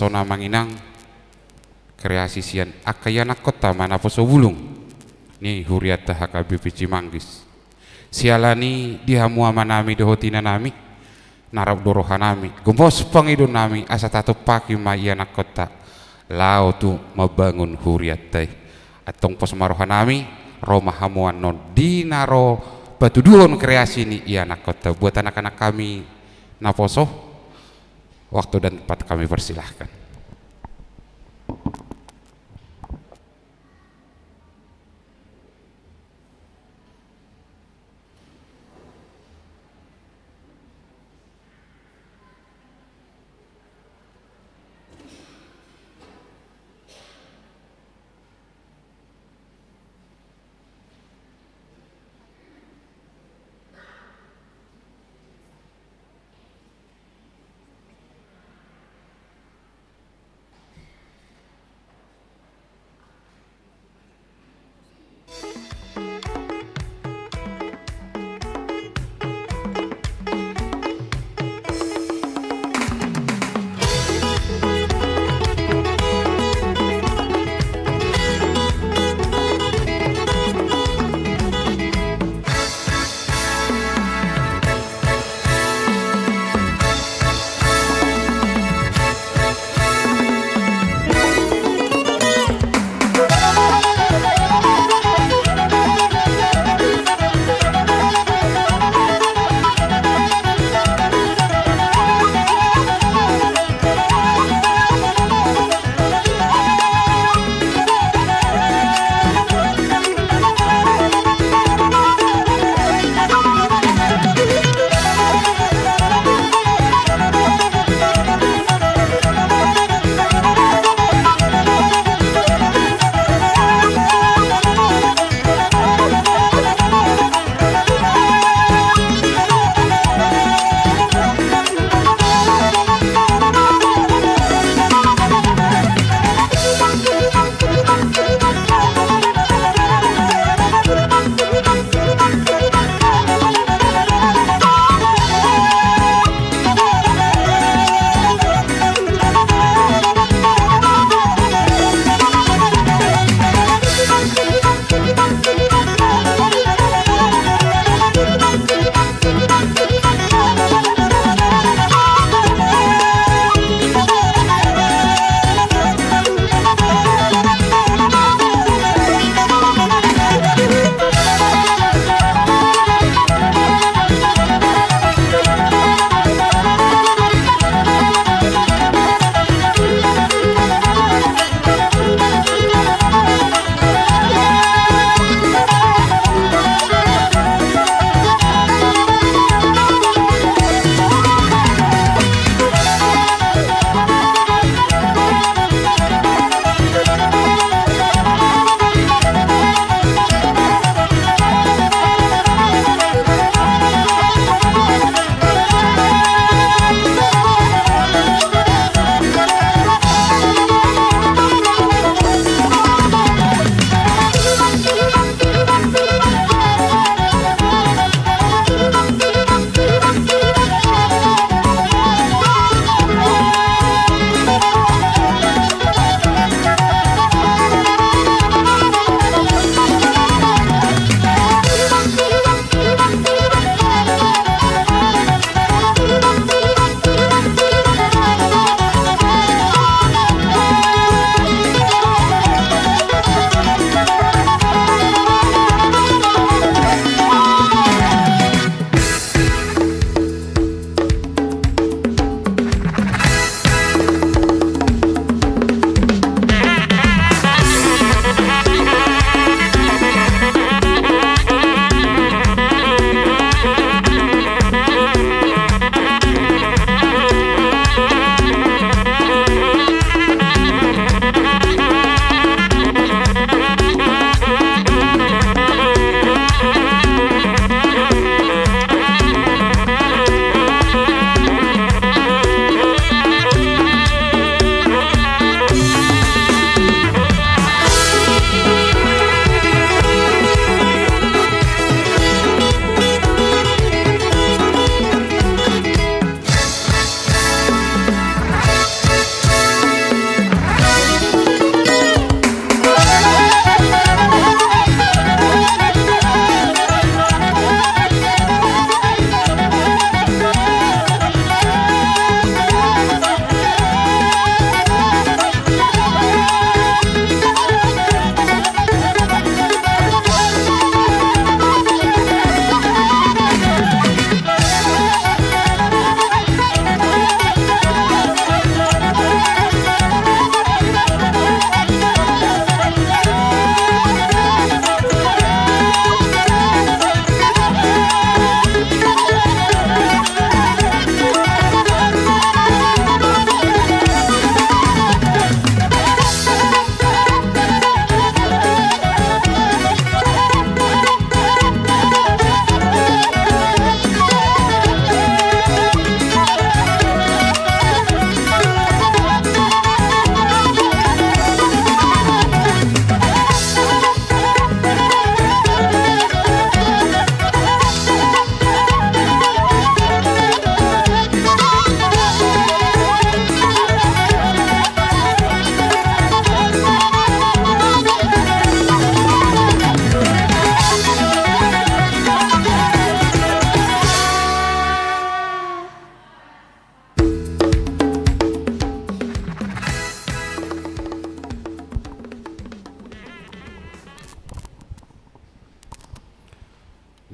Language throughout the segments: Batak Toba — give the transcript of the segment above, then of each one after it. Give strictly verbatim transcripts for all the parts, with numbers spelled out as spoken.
Songon i ma inang, kreasi sian angka ianakhonta ma naposo bulung ni hurianta H K B P Cimanggis. Siala ni i di hamu amanami dohot inanami, na rap do rohanami, gomos pangidoannami asa tatumpaki ma ianakhonta laho tu mambangun hurianta i. Antong pos ma rohanami, ro ma hamu annon di na ro patuduhon kreasi ni ianakhonta. Buat anak-anak hami naposo, waktu dan tempat kami persilahkan.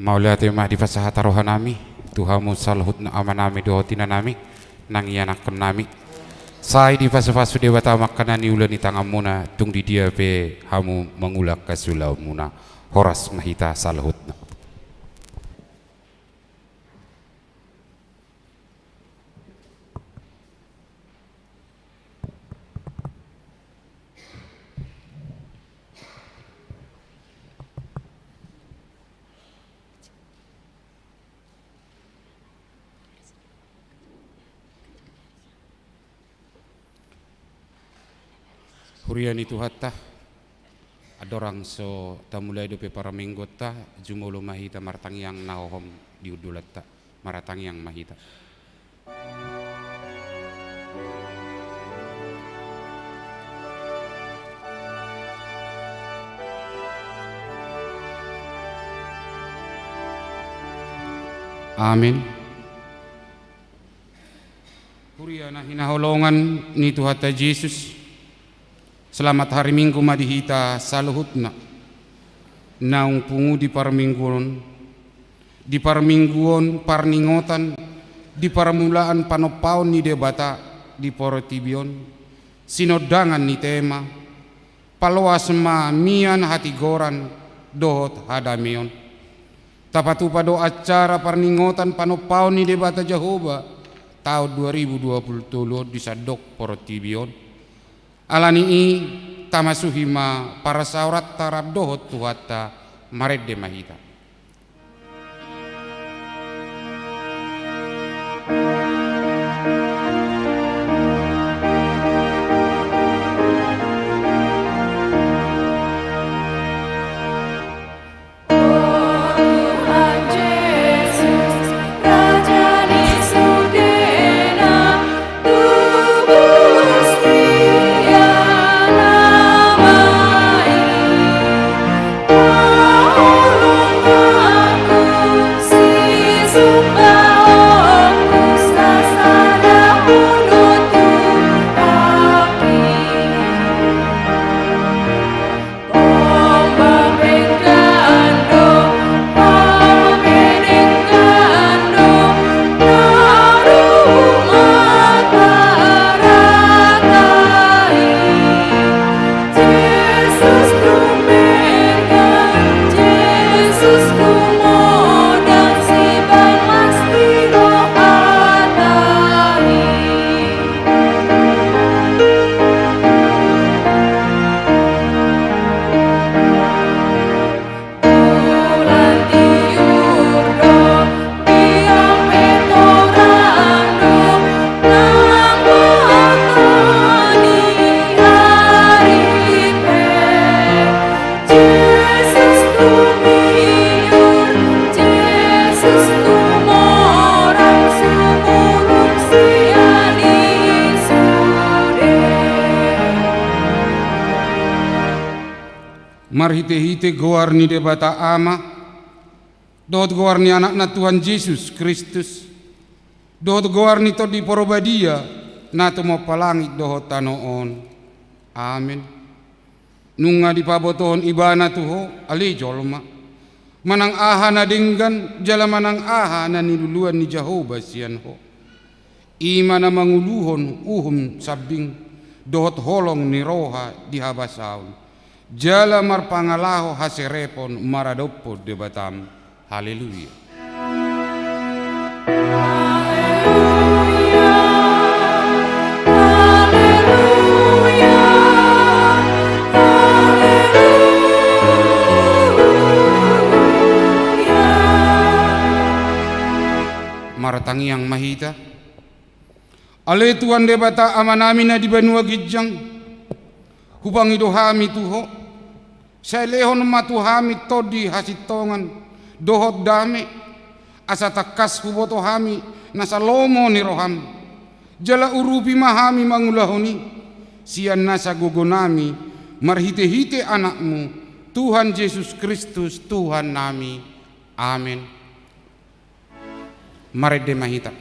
Mauliate ma dipasahat rohanami tu hamu saluhutna amanami dohot inanami nang ianakkonnami. Sai dipasupasu Debata ma angka na niula ni tanganmuna, tung di dia pe hamu mangula angka siulaonmuna. Horas ma hita saluhutna. Huria ni Tuhanta, andorang so tamulai dope parmingguonta, jumolo ma hita martangiang na hohom di hundulanta. Martangiang ma hita. Amin. Huria na hinaholongan ni Tuhanta Jesus, selamat hari Minggu ma di hita saluhutna. Naung pungu di parmingguon, di parmingguon parningotan di parmulaan panompaon ni Debata di portibi on, sinondangan ni tema, paloas ma mian hatigoran dohot hadameon. Tapatupa do acara parningotan panompaon ni Debata Jahowa taon dua ribu dua pulu tolu on di sandok portibi on. Alani i, tamasuhi ma parsaoranta rap dohot Tuhanta, marende ma hita. Marhitehite goar ni Debata Ama, dohot goar ni Anakna Tuhan Jesus Kristus, dohot goar ni Tondi Porbadia, na tumompa langit dohot tano on. Amen. Nunga dipabotohon Ibana tu ho, ale jolma, manang aha na denggan jala manang aha na niluluan ni Jahowa sian ho. I ma na manguluhon uhum sambing dohot holong ni roha di habasaon, jala marpangalaho haserepon maradophon Debatam. Haleluya. Martangiang ma hita. Ale Tuhan Debata Amanami na di banua ginjang, hupangido hami tu ho, sai lehon ma tu hami tondi hasintongan dohot dame, asa tangkas huboto hami nasa lomo ni roham, jala urupi ma hami mangulahon i, sian nasa gogonami, marhitehite Anakmu, Tuhan Jesus Kristus, Tuhannami. Amen. Marende ma hita.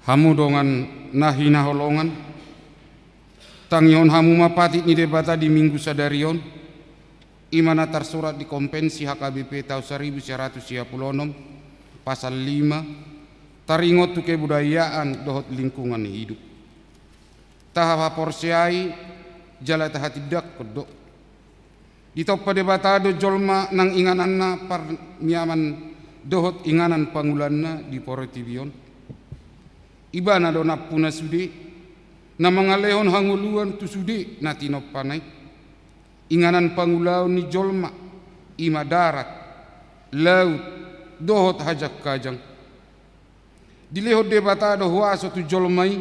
Hamu dongan na hinaholongan, tangihon hamu ma patik ni Debata di Minggu sadari on, i ma na tarsurat di Kompensi H K B P taon saribu sia ratus sia pulu onom, pasal lima, taringot tu kebudayaan dohot lingkungan hidup. Tahaporseai jala tahatindangkon do. Ditompa Debata do jolma nang ingananna parniaman dohot inganan pangulaanna di portibi on. Ibana do nampuna sude, na mangalehon hangoluan tu sude na tinompana i. Inganan pangulaon ni jolma, i ma darat, laut, dohot hajangkajang. Dilehon Debata do huaso tu jolma i,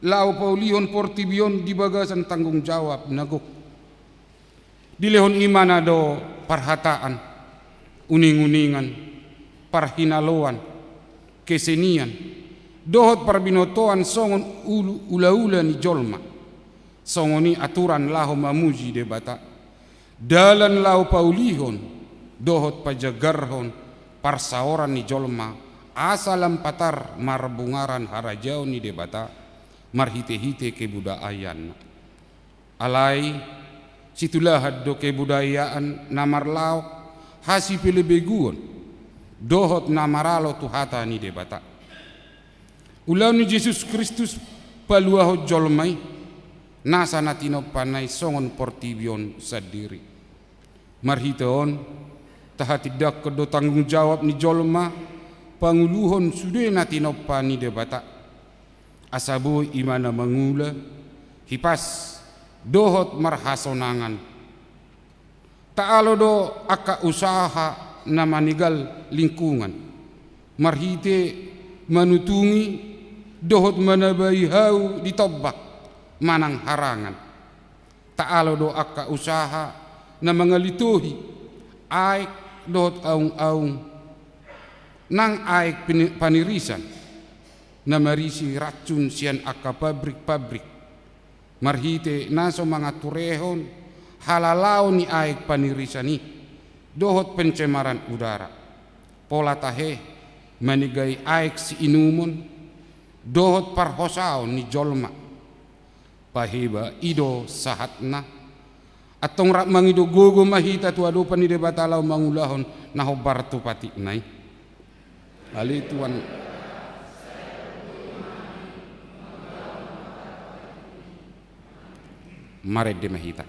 laho paulihon portibi on di bagasan tanggung jawab na gok. Dilehon ibana do parhataan, uninguningan, parhinaloan, kesenian, dohot parbinotoan songon ulu-, ulaula ni jolma. Songon i aturan laho mamuji Debata. Dalan laho paulihon dohot pajagarhon parsaoran ni jolma, asa lam patar marbungaran harajaon ni Debata marhitehite kebudayaan. Alai, situlahan do kebudayaan na marlaok hasipelebeguon dohot na maralo tu hata ni Debata. Ulaon ni Jesus Kristus paluahon jolma i, nasa na tinompana i songon portibi on sandiri. Marhite on, tahatindangkon do tanggung jawab ni jolma panguluhon sude na tinompa ni Debata. Asa boi ibana mangula, hipas, dohot marhasonangan. Taalo do angka usaha na manegal lingkungan, marhite manutungi dohot manabai hau di tombak manang harangan. Taalo do angka usaha na mangalitohi aek dohot aung-aung nang aek pini-, panirisan na marisi racun sian angka pabrik-pabrik. Marhite na so manganturehon halalaon ni aek panirisan i, dohot pencemaran udara. Pola tahe manegai aek siinumon, dohot parhosaon ni jolma. Paheba i do sahatna. Antong rap mangido gogo ma hita tu adopan ni Debata laho mangulahon na hombar tu patikna i. Ale Tuhan. Marende ma hita.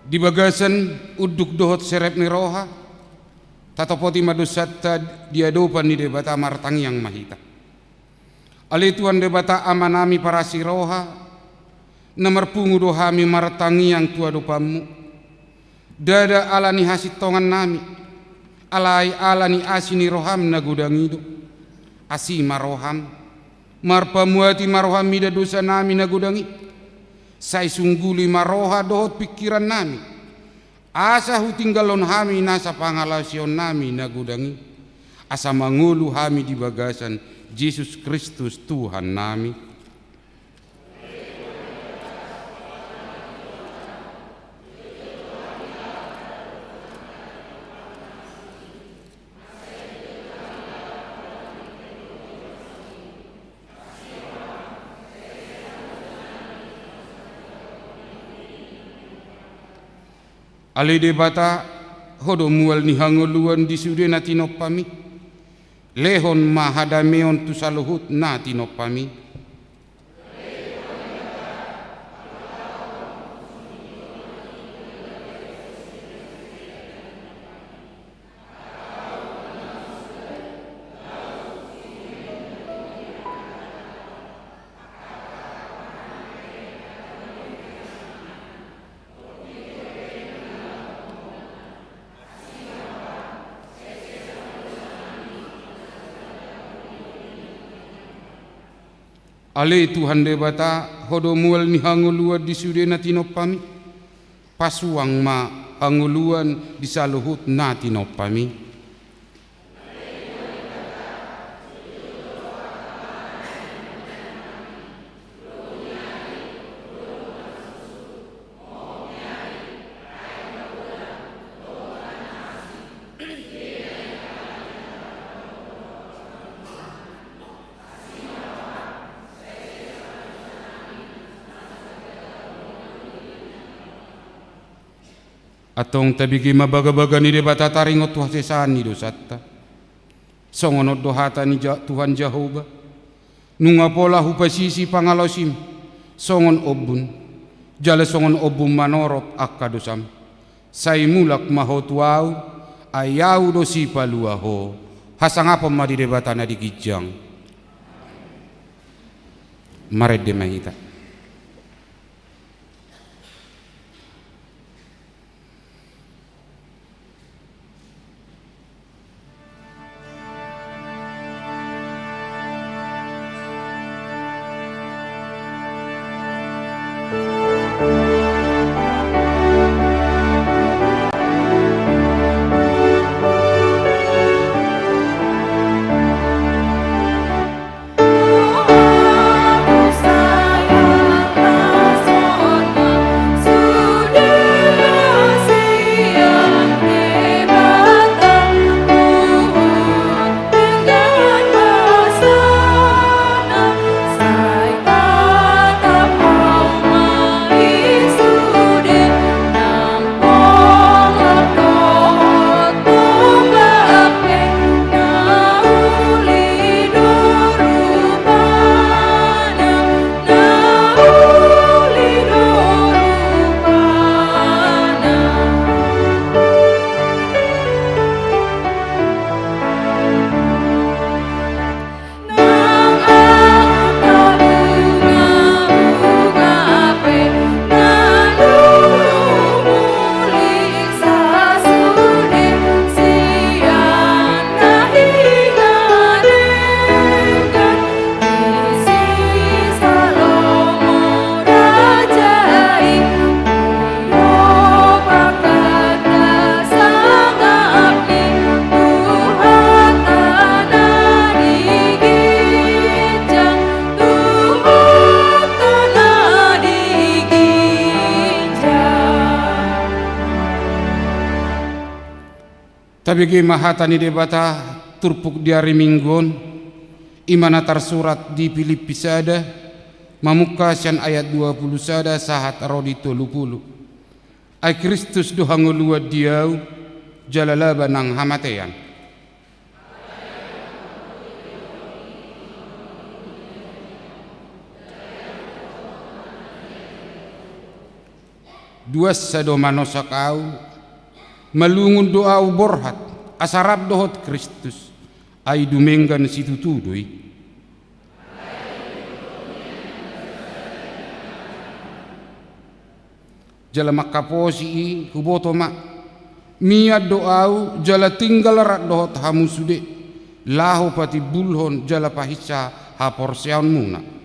Di bagasan unduk dohot serep ni roha, tatopoti ma dosanta di adopan ni Debata, martangiang ma hita. Ale Tuhan Debata Amanami parasi roha, na marpungu do hami martangiang tu adopanMu. Ndada ala ni hasintongannami, alai ala ni asi ni rohaM na godang i do. Asi ma rohaM, Marpamuati ma roham mida dosanami na godang i, sai sungguli ma roha dohot pingkirannami, asa hutinggalhon hami nasa pangalaosionnami na godang i, asa mangolu hami di bagasan Jesus Kristus Tuhannami. Ale Debata, Ho do mual ni hangoluan di sude na tinompami. Lehon ma hadameon tu saluhut na tinompami. Ale Tuhan Debata, Ho do mual ni hangoluan di sude na tinompami. Pasuang ma hangoluan di saluhut na tinompami. Antong tabege ma bagabaga ni Debata taringot tu hasesaan ni dosanta. Songon on do hata ni Ja-, Tuhan Jahowa: Nunga pola hupasisi pangalaosim songon ombun, jala songon ombun manorop angka dosam. Sai mulak ma ho tu Ahu, ai Ahu do Sipalua ho. Hasangapon ma di Debata na di ginjang. Marende ma hita. Tabege ma hata ni Debata turpuk di ari Minggu on, i ma na tarsurat di Pilippi sada, mamungka sian ayat dua pulu sada sahat ro di tolu pulu. Ai Kristus do hangoluan di ahu, jala laba nang hamatean. Duansa do manosak ahu, malungun do ahu borhat, asa rap dohot Kristus, ai dumenggan situtu do i. Jala mangkaposi i, huboto ma, mian do ahu jala tinggal rap dohot hamu sude, laho patimbulhon jala pahinsa haporseaonmuna.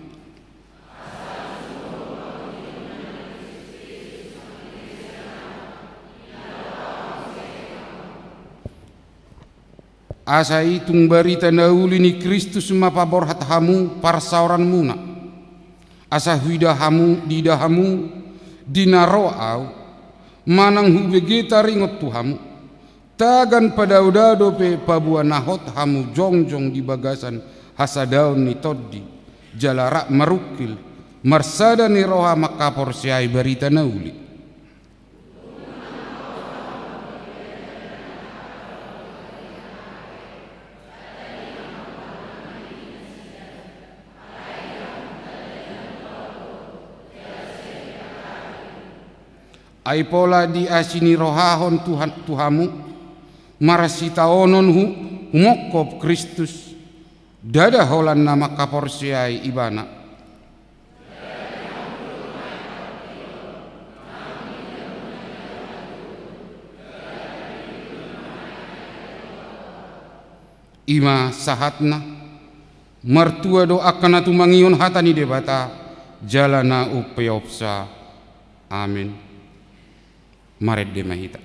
Asa i tung barita na uli ni Kristus ma paborhat hamu parsaoranmuna, asa huida hamu, diida hamu di na ro ahu, manang hubege taringot tu hamu. Tagan padao-dao dope paboa na hot hamu jongjong di bagasan hasadaon ni tondi, jala rap marungkil, marsada ni roha mangkaporseai barita na uli. Ai pola diasinirohahon Tuhan tu hamu, marsitaonon hu-, humongkop Kristus, ndada holan na mangkaporseai Ibana. I ma sahatna. Martua do angka na tumangihon hata ni Debata, jala na umpeopsa. Amen. Marende ma hita.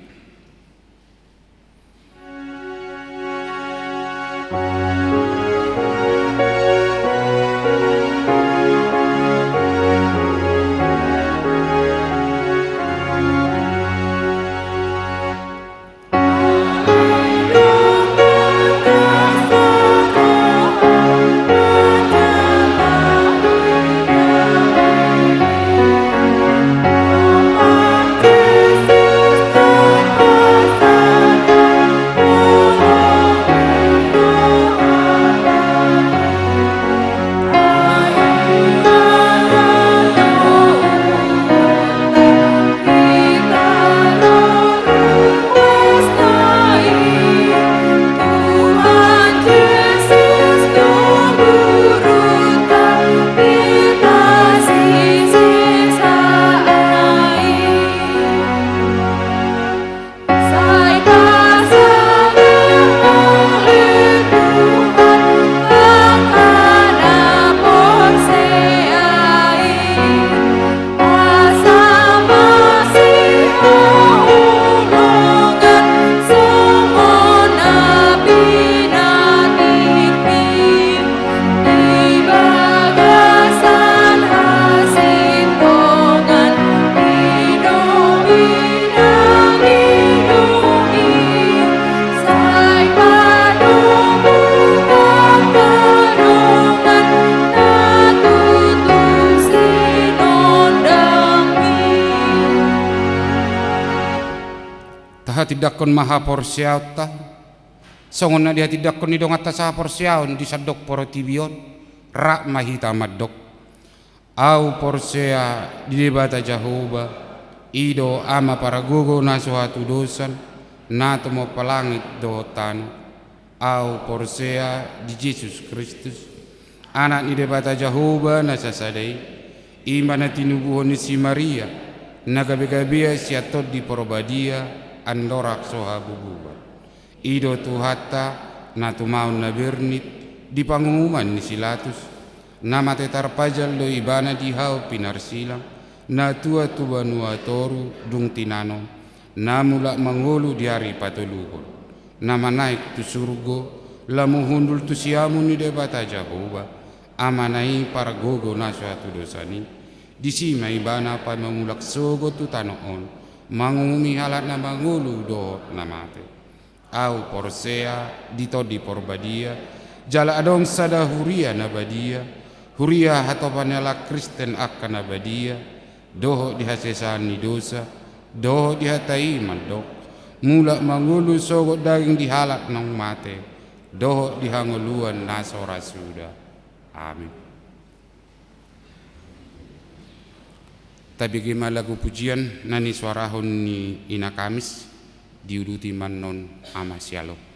Tahatindangkon ma haporseaonta, songon na dihatindangkon ni donganta sahaporseaon di sandok portibi on, rap ma hita mandok. Ahu porsea di Debata Jahowa, i do Ama pargogo na so hatudosan, na tumompa langit dohot tano. Ahu porsea di Jesus Kristus, Anak ni Debata Jahowa na sasada i, i ma na tinubuhon ni si Maria, na gabe-gabean sian Tondi Porbadia, andorang so habubuhan. I do Tuhanta, na tumaon na bernit, di panguhuman ni si Latus, na mate tarpajal do Ibana di hau pinarsilang, na tuat tu banua toru dung tinanom, na mulak mangolu di ari patoluhon, na manaek tu surgo, laho hundul tu siamun ni Debata Jahowa, Amana i pargogo na so hatudosan i, disi ma Ibana paima mulak sogot tu tano on, manguhumi halak na mangolu dohot na mate. Ahu porsea di Tondi Porbadia, jala adong sada huria na badia, huria hatopan ni halak Kristen angka na badia, dohot di hasesaan ni dosa, dohot di hata i mandok, mulak mangolu sogot daging di halak naung mate, dohot di hangoluan na so ra suda. Amin. Tabege ma lagu pujian na nisuarahon ni Ina Kamis, diuduti ma annon Ama Syalom.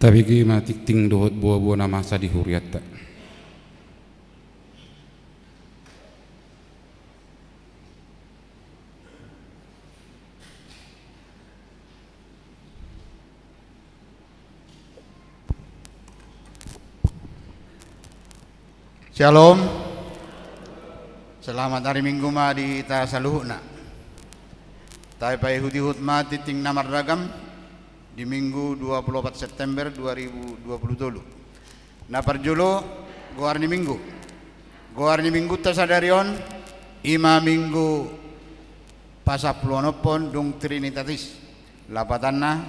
Tabege ma tingting dohot boa-boa na masa di hurianta. Shalom. Selamat hari Minggu ma di hita saluhutna. Tapaihut-ihut ma tingting na marragam di Minggu dua puluh opat September dua ribu dua puluh tolu. Na parjolo, goar ni Minggu. Goar ni Minggunta sadari on, i ma Minggu pasampuluonophon dung Trinitatis. Lapatanna,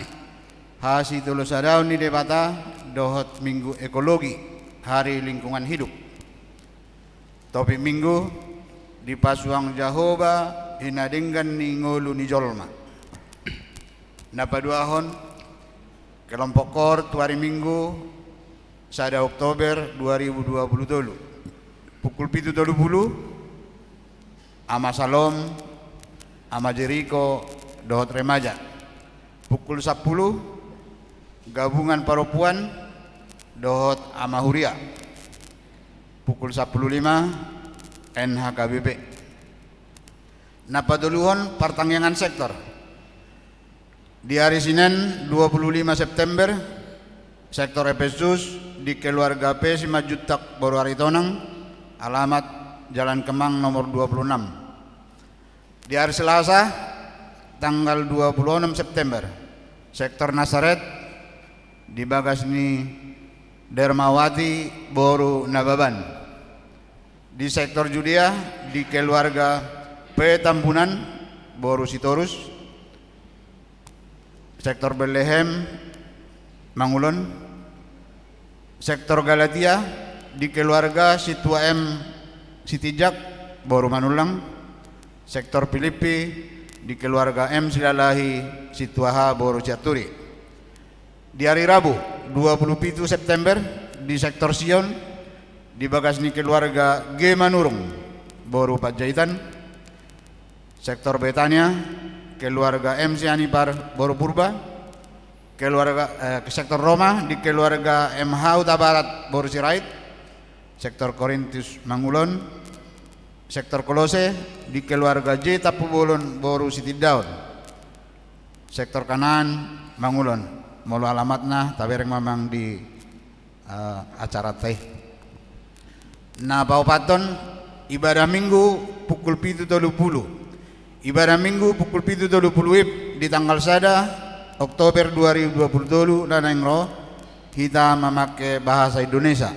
hasitolusadaon ni Debata dohot Minggu Ekologi, Hari Lingkungan Hidup. Topik Minggu, dipasuang Jahowa hinadenggan ni ngolu ni jolma. Na paduahon, kelompok koor tu ari Minggu, sada Oktober dua ribu dua puluh tolu. Pukul pitu tolu pulu, Ama Salom, Ama Jeriko, dohot remaja. Pukul sampulu, gabungan parompuan, dohot Ama Huria. Pukul sampulu lima, N H K B P. Na patoluhon, partangiangan sektor. Di ari Sinen dua puluh lima September, sektor Efesus di keluarga P Simanjuntak boru Aritonang, alamat Jalan Kemang nomor dua puluh enam. Di ari Selasa, tanggal dua puluh enam September, sektor Nasaret di bagas ni Dermawati boru Nababan. Di sektor Judea di keluarga P Tambunan boru Sitorus. Sektor Betlehem Mangulon. Sektor Galatia di keluarga Situa M Sitinjak boru Manullang. Sektor Pilippi di keluarga M Silalahi Situa H boru Sianturi. Di ari Rabu, dua puluh pitu September, di sektor Sion, di bagas ni keluarga G Manurung boru Panjaitan. Sektor Betania, keluarga M Sianipar boru Purba. Keluarga, eh, sektor Roma di keluarga M H Hutabarat boru Sirait. Sektor Korintus Mangulon. Sektor Kolose di keluarga J Tampubolon boru Sitindaon. Sektor Kanaan Mangulon. Molo alamatna tabereng ma amang di, eh, acaranta i. Na paopathon, ibadah Minggu pukul pitu tolu pulu. Ibadah Minggu pukul pitu tolu pulu I P di tanggal sada Oktober dua ribu dua puluh tolu na naeng ro, hita mamangke bahasa Indonesia.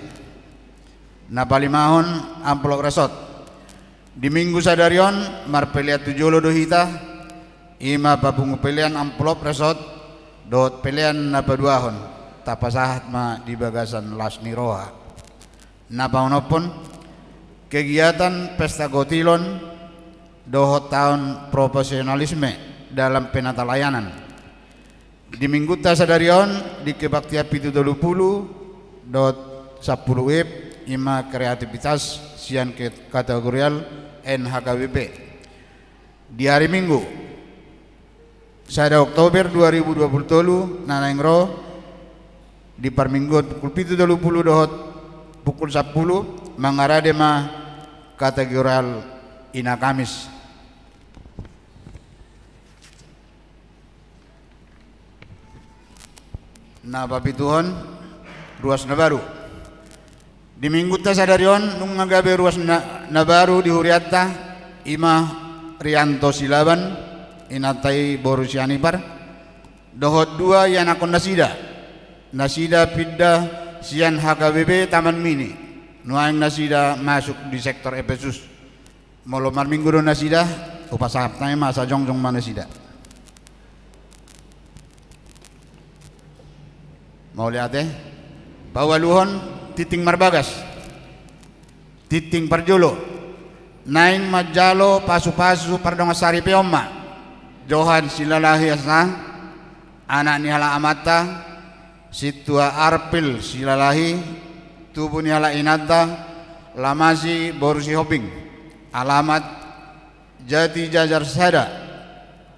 Na palimahon, amplop resort. Di Minggu sadari on marpelean tu jolo do hita, i ma papungu pelean amplop resort dohot pelean na paduahon, tapasahat ma di bagasan las ni roha. Na paonomhon, kegiatan pesta gotilon dohot taon profesionalisme dalam penatalayanan. Di Minggunta sadari on, di kebaktian pitu tolu pulu dohot sampulu I P, i ma kreativitas sian ke-, kategorial N H K B P. Di ari Minggu, sada Oktober dua ribu dua puluh tolu, na naeng ro, di parmingguon pukul pitu tolu pulu dohot pukul sampulu, mangarade ma kategorial Ina Kamis. Na papituhon, ruas na baru. Di Minggunta sadari on, nunga gabe ruas na, na baru di hurianta, i ma Rianto Silaban, inanta i boru Sianipar, dohot dua ianakhon nasida. Nasida pinda sian H K B P Taman Mini, nuaeng nasida masuk di sektor Efesus. Molo marminggu do nasida, hupasahat nai ma, asa jongjong ma nasida. Mauliate. Paualuhon, tingting marbagas. Tingting parjolo. Naeng manjalo pasupasu pardongansaripeon ma Johan Silalahi S A, anak ni halak amanta, Sintua Arpil Silalahi, tubu ni halak inanta, Lamasi boru Sihombing, alamat Jati Jajar sada,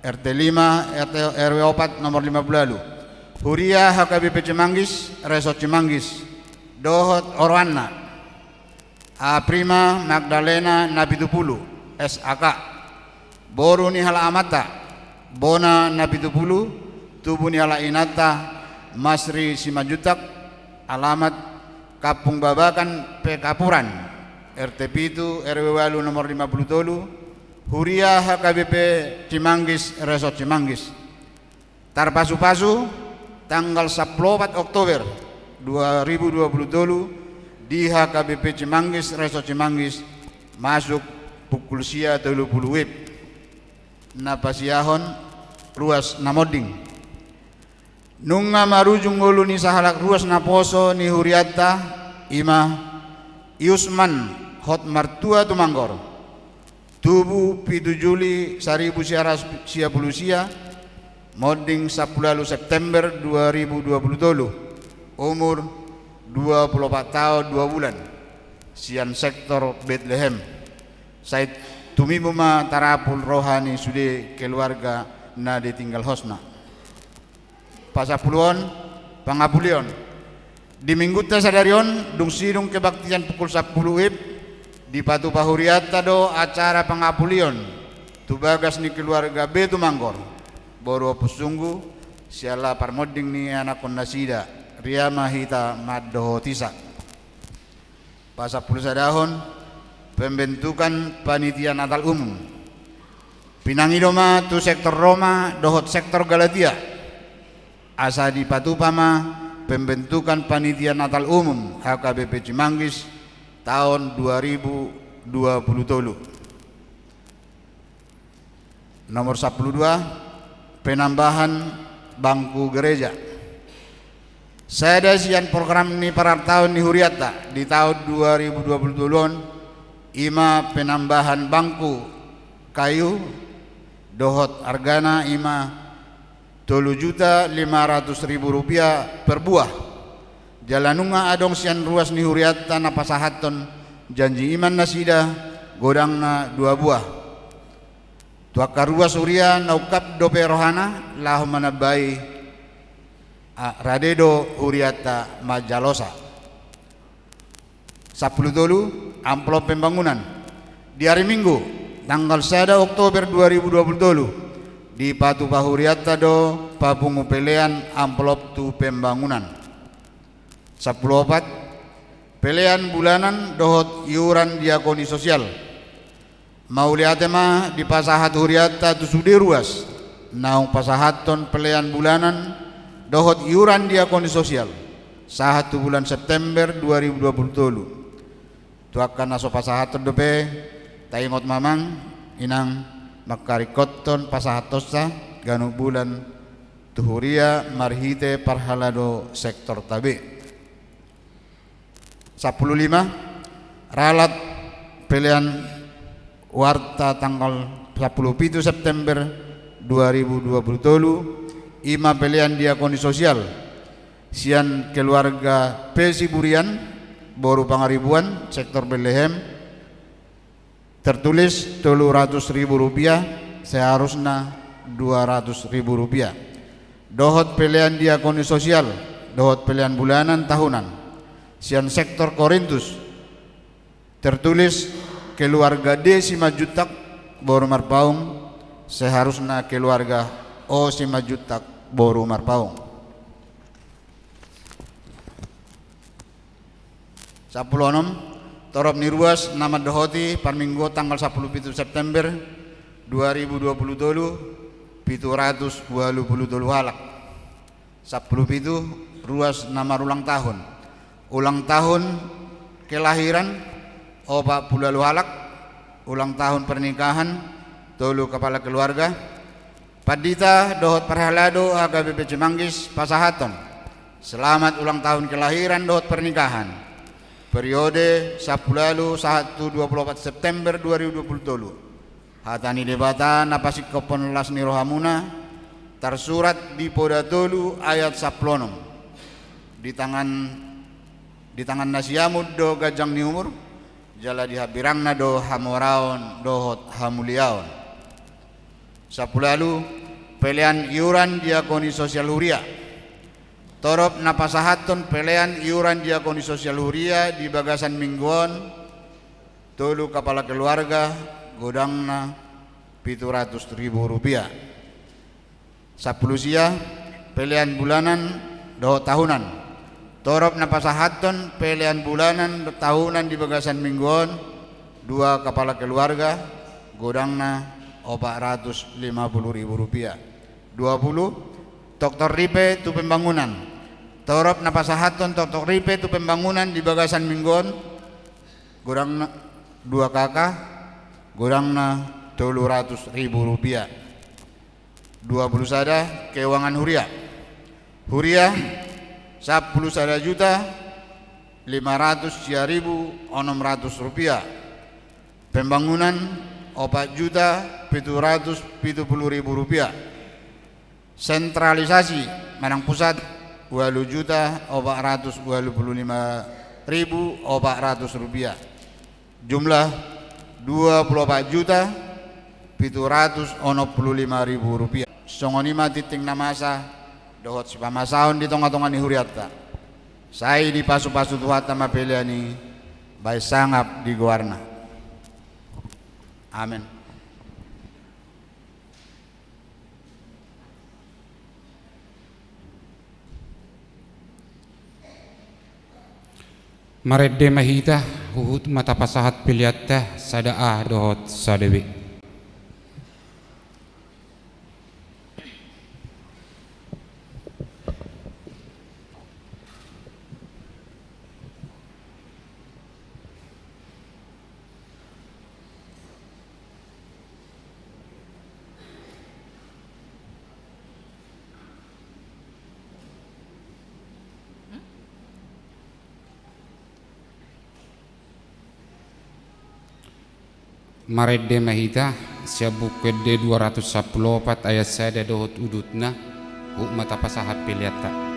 R T lima, R T, R W opat, nomor lima pulu ualu. Huria H K B P Cimanggis, Resort Cimanggis, dohot oroanna: A Prima Magdalena Napitupulu, S A K, boru ni halak amanta Bona Napitupulu, tubu ni halak inanta Masri Simanjuntak, alamat Kampung Babakan Pekapuran, R T pitu, R W ualu, nomor lima pulu tolu, Huria H K B P Cimanggis, Resort Cimanggis. Tarpasupasu tanggal sampulu opat Oktober dua ribu dua pulu tolu di H K B P Cimanggis, Resort Cimanggis, masuk pukul sia tolu pulu W I B. Na pasiahon ruas na monding. Nunga marujung ngolu ni sahalak ruas naposo ni hurianta, i ma Iusman Hotmartua Tumanggor. Tubu pitu Juli saribu sia ratus sia pulu sia, monding sampulu ualu September dua ribu dua pulu tolu, umur dua pulu opat taon dua bulan, sian sektor Betlehem. Sai tumibu ma tarapul roha ni sude keluarga na ditinggal hosna. Pasampuluon, pangapulion. Di minggunta sadari on, dung sidung kebaktian pukul sampulu W I B, dipatupa hurianta do acara pangapulion tu bagas ni keluarga B Tumanggor, boru Ompusunggu, siala parmonding ni anakkon nasida, ria ma hita mandohotisa. Pasampulu sadahon, pembentukan panitia Natal umum. Pinangido ma tu sektor Roma dohot sektor Galatia, asa dipatupa ma pembentukan panitia Natal umum H K B P Cimanggis taon dua ribu dua pulu tolu. Nomor sampulu dua, penambahan bangku gereja. Sada sian program ni parartaon ni hurianta di taon dua ribu dua pulu tolu on, i ma penambahan bangku kayu, dohot argana i ma tolu juta lima ratus ribu rupiah per buah. Jala nunga adong sian ruas ni hurianta na pasahathon janji iman nasida, godangna dua buah. Tu angka ruas huria na ungkap dope rohana laho manambai, a, rade do hurianta manjalosa. Sampulu tolu, amplop pembangunan. Di ari Minggu, tanggal sada Oktober dua ribu dua pulu tolu, dipatupa hurianta do papungu pelean amplop tu pembangunan. Sampulu opat, pelean bulanan dohot iuran diakoni sosial. Mauliate ma dipasahat hurianta tu sude ruas naung pasahathon pelean bulanan dohot iuran diakoni sosial sahat tu bulan September dua ribu dua pulu tolu. Tu angka na so pasahathon dope, taingot ma amang inang mangkaringkothon pasahathonsa ganup bulan tu huria marhite parhalado sektorta be. Sampulu lima, ralat pelean warta tanggal sampulu pitu September dua ribu dua pulu tolu, i ma pelean diakoni sosial sian keluarga P Siburian, boru Pangaribuan, sektor Betlehem, tertulis tolu ratus ribu rupiah, seharusna dua ratus ribu rupiah. Dohot pelean diakoni sosial dohot pelean bulanan tahunan sian sektor Korintus, tertulis keluarga D Simanjuntak, boru Marpaung, seharusna keluarga O Simanjuntak, boru Marpaung. Sampulu onom, torop ni ruas na mandohoti parmingguon tanggal sampulu pitu September dua ribu dua pulu tolu, pitu ratus ualu pulu tolu halak. Sampulu pitu, ruas na marulang tahun. Ulang tahun kelahiran, opat pulu ualu halak. Ulang tahun pernikahan, tolu kepala keluarga. Pandita dohot parhalado H K B P Cimanggis pasahathon selamat ulang tahun kelahiran dohot pernikahan, periode sampulu ualu sahat tu dua pulu opat September dua ribu dua pulu tolu. Hata ni Debata na pasingkophon las ni rohamuna, tarsurat di Poda tolu ayat sampulu onom: Di tangan, di tangan na siamun do ganjang ni umur, jala di hambirangna do hamoraon dohot hamuliaon. Sampulu ualu, pelean iuran diakoni sosial huria. Torop na pasahathon pelean iuran diakoni sosial huria di bagasan minggu on, tolu kapala keluarga, godangna pitu ratus ribu rupiah. Sampulu sia, pelean bulanan dohot tahunan. Torop na pasahathon pelean bulanan dohot tahunan di bagasan minggu on, dua kapala keluarga, godangna opat ratus lima pulu ribu rupiah. Dua pulu, toktok ripe tu pembangunan. Torop na pasahathon toktok ripe tu pembangunan di bagasan minggu on, godangna dua K K, godangna tolu ratus ribu rupiah. Dua pulu sada, keuangan huria. Huria, sampulu sada juta lima ratus sia ribu onom ratus rupiah. Pembangunan, opat juta pitu ratus pitu pulu ribu rupiah. Sentralisasi manang pusat, ualu juta opat ratus ualu pulu lima ribu opat ratus rupiah. Jumlah, dua pulu opat juta pitu ratus onom pulu lima ribu rupiah. Songon i ma tintin na masa dohot sipamasaon di tonga-tonga ni hurianta. Sai dipasupasu Tuhanta ma pelean i, bahen sangap di goarna. Amen. Marende ma hita, huhut ma tapasahat peleanta sada A dohot sada B. Marende ma hita, sian Buku Ende dua ratus sampulu opat ayat sada dohot udutna, huhut ma tapasahat peleanta.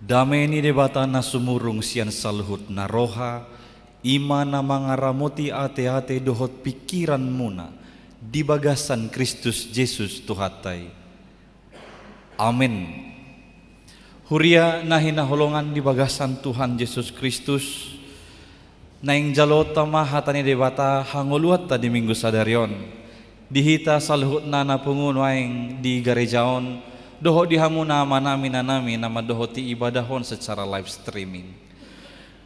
Dame ni Debata na sumurung sian saluhut na roha, i ma na mangaramoti ateate dohot pingkiranmuna di bagasan Kristus Jesus Tuhanta i. Amen. Huria na hinaholongan di bagasan Tuhan Jesus Kristus, naeng jaloonta ma hata ni Debata hangoluanta di Minggu sadari on. Di hita saluhutna na pungu nuaeng di gareja on, dohot di hamu na amanami, inanami na mandohoti ibadah on secara live streaming.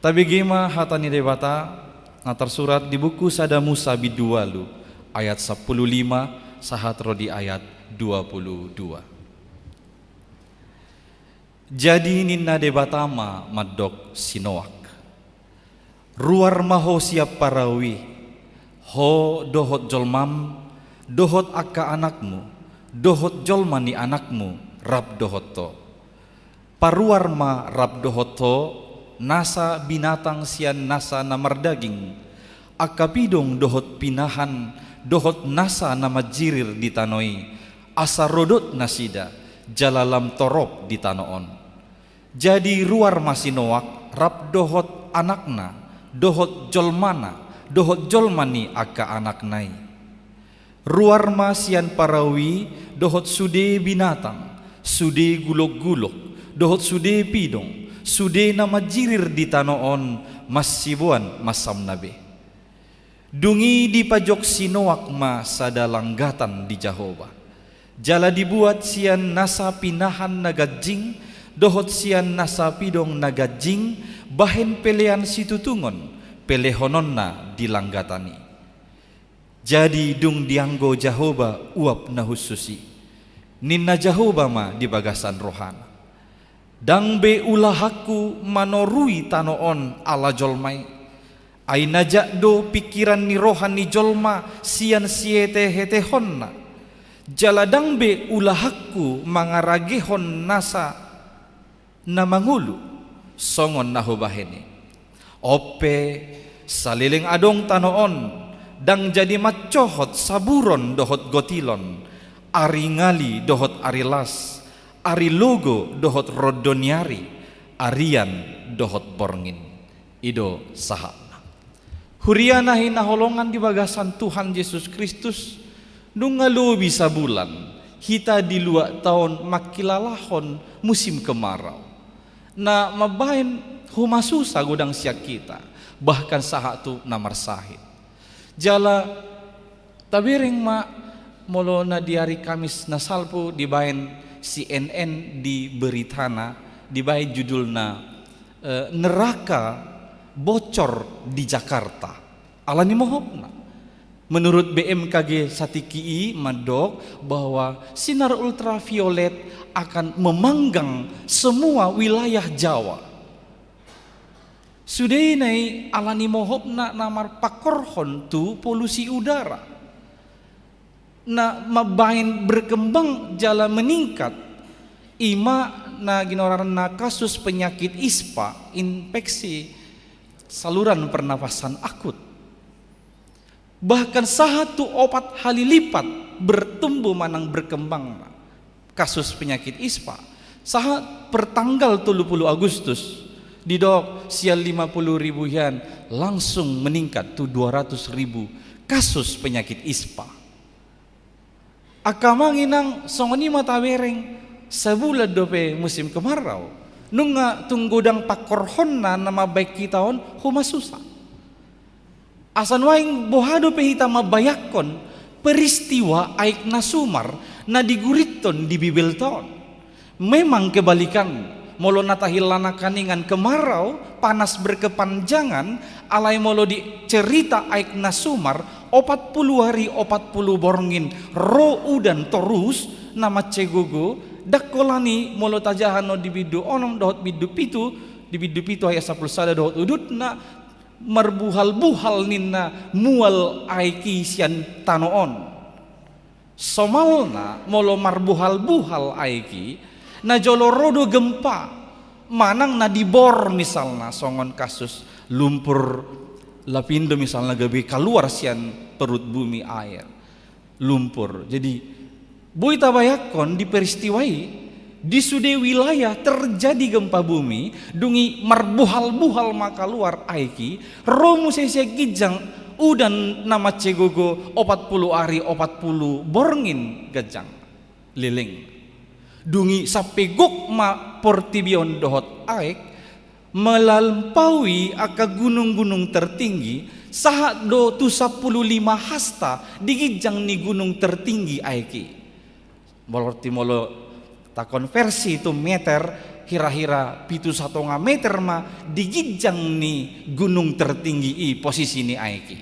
Tabege ma hata ni Debata na tarsurat di buku Sada Musa bindu ualu ayat sampulu lima sahat ro di ayat dua pulu dua. Jadi ninna Debata ma mandok si Noak: Ruar ma ho sian parau i, ho dohot jolmam, dohot angka anakmu, dohot jolma ni anakmu rap dohot ho. Paruar ma rap dohot ho nasa binatang sian nasa na mardaging, angka pidong dohot pinahan, dohot nasa na manjirir di tano i, asa rodot nasida, jala lam torop di tano on. Jadi ruar ma si Noak rap dohot anakna, dohot jolmana, dohot jolma ni angka anakna i. Ruar ma sian parau i dohot sude binatang, sude gulok-gulok, dohot sude pidong, sude na manjirir di tano on, masiboan mansamna be. Dung i dipajok si Noak ma sada langgatan di Jahowa. Jala dibuat sian nasa pinahan na ganjing, dohot sian nasa pidong na ganjing, bahen pelean situtungon, pelehononna di langgatan i. Jadi dung dianggo Jahowa uap na hushus i, ninna Jahowa ma di bagasan rohana: Ndang be ulahanku manorui tano on ala jolma i. Ai na jat do pingkiran ni roha ni jolma sian sihete-hetehonna. Jala ndang be ulahanku mangaragehon nasa na mangolu songon na hubahen i. On pe, saleleng adong tano on, ndang jadi mansohot saburon dohot gotilon, ari ngali dohot ari las, ari logo dohot rondo ni ari, arian dohot borngin. I do sahatna. Huria na hinaholongan di bagasan Tuhan Jesus Kristus, nunga lobi sabulan hita di luat taon mangkilalahon musim kemarau. Na mambahen homa susa godang sian hita, bahkan sahat tu na marsahit. Jala tabereng ma molo na di ari Kamis na salpu dibahen C N N di beritana, dibahen judulna, eh, neraka bocor di Jakarta. Ala ni mohopna. Menurut B M K G satingki i mandok bahwa sinar ultraviolet akan memanggang semua wilayah Jawa. Sude i na i ala ni mohopna na marpangkorhon tu polusi udara. Na mambahen berkembang jala meningkat, i ma na ginoaranna kasus penyakit ispa, infeksi saluran pernapasan akut. Bahkan sahat tu opat hali lipat bertumbuh manang berkembang kasus penyakit ispa. Sahat pertanggal tolu pulu Agustus, didok sian lima pulu ribu hian langsung meningkat tu dua ratus ribu kasus penyakit ispa. Angka amang inang, songon i ma tabereng, sabulan dope musim kemarau, nunga tung godang pangkorhonna na mambahen hita on homa susa. Asa nuaeng boha dope hita mambayangkon peristiwa aek na sumar na digurithon di Bibelta on. Memang kebalikan, molo na tahilala nangkiningan kemarau, panas berkepanjangan, alai molo dicerita aek na sumar, opat pulu ari opat pulu borngin ro udan torus na mansai gogo, ndang holan i molo tajaha on di bindu onom dohot bindu pitu, di bindu pitu ayat sampulu sada dohot udutna, marbuhal-buhal ninna mual aek i sian tano on. Somalna molo marbuhal-buhal aek i, na jolo ro do gempa, manang na dibor misalna songon kasus lumpur Lapindo misalna gabe kaluar sian perut bumi air, lumpur. Jadi, boi tabayangkon di peristiwa i, Di sude wilayah terjadi gempa bumi, dung i marbuhal-buhal ma kaluar aek i, ro muse sian ginjang udan na mansegogo opat pulu ari opat pulu borngin ganjang leleng. Dung i sampe gok ma portibi on dohot aek, melampaui angka gunung-gunung tertinggi, sahat do tu sampulu lima hasta di ginjang ni gunung tertinggi aek i. Berarti molo takonversi tu meter, hira-hira pitu satonga meter ma di ginjang ni gunung tertinggi i posisi ni aek i.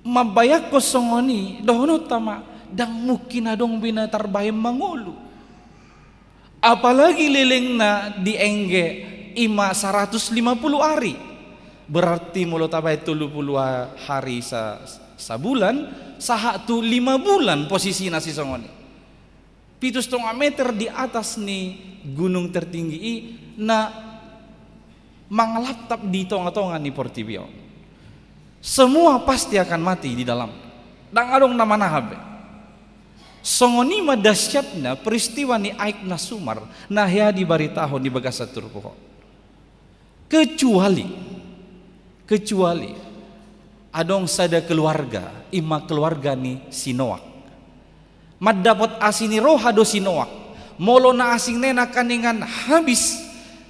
Mambayangkon songon i, dohononta ma, ndang mungkin adong be na tarbahen mangolu. Apalagi lelengna di engge i ma saratus lima pulu ari. Berarti molo tabahen tolu pulu hari sa-, sabulan, sahat tu lima bulan posisina sisongon i. Pitu satonga meter di atas ni gunung tertinggi i na mangalaptap di tonga-tonga ni portibi on. Semua pasti akan mati di dalam. Ndang adong na manahan be. Songon i ma dahsyatna peristiwa ni aek na sumar na hea dibaritahon di bagasan turpuk on. Kecuali, kecuali adong sada keluarga, i ma keluarga ni si Noak. Mandapot asi ni roha do si Noak. Molo na asing nena kaningan habis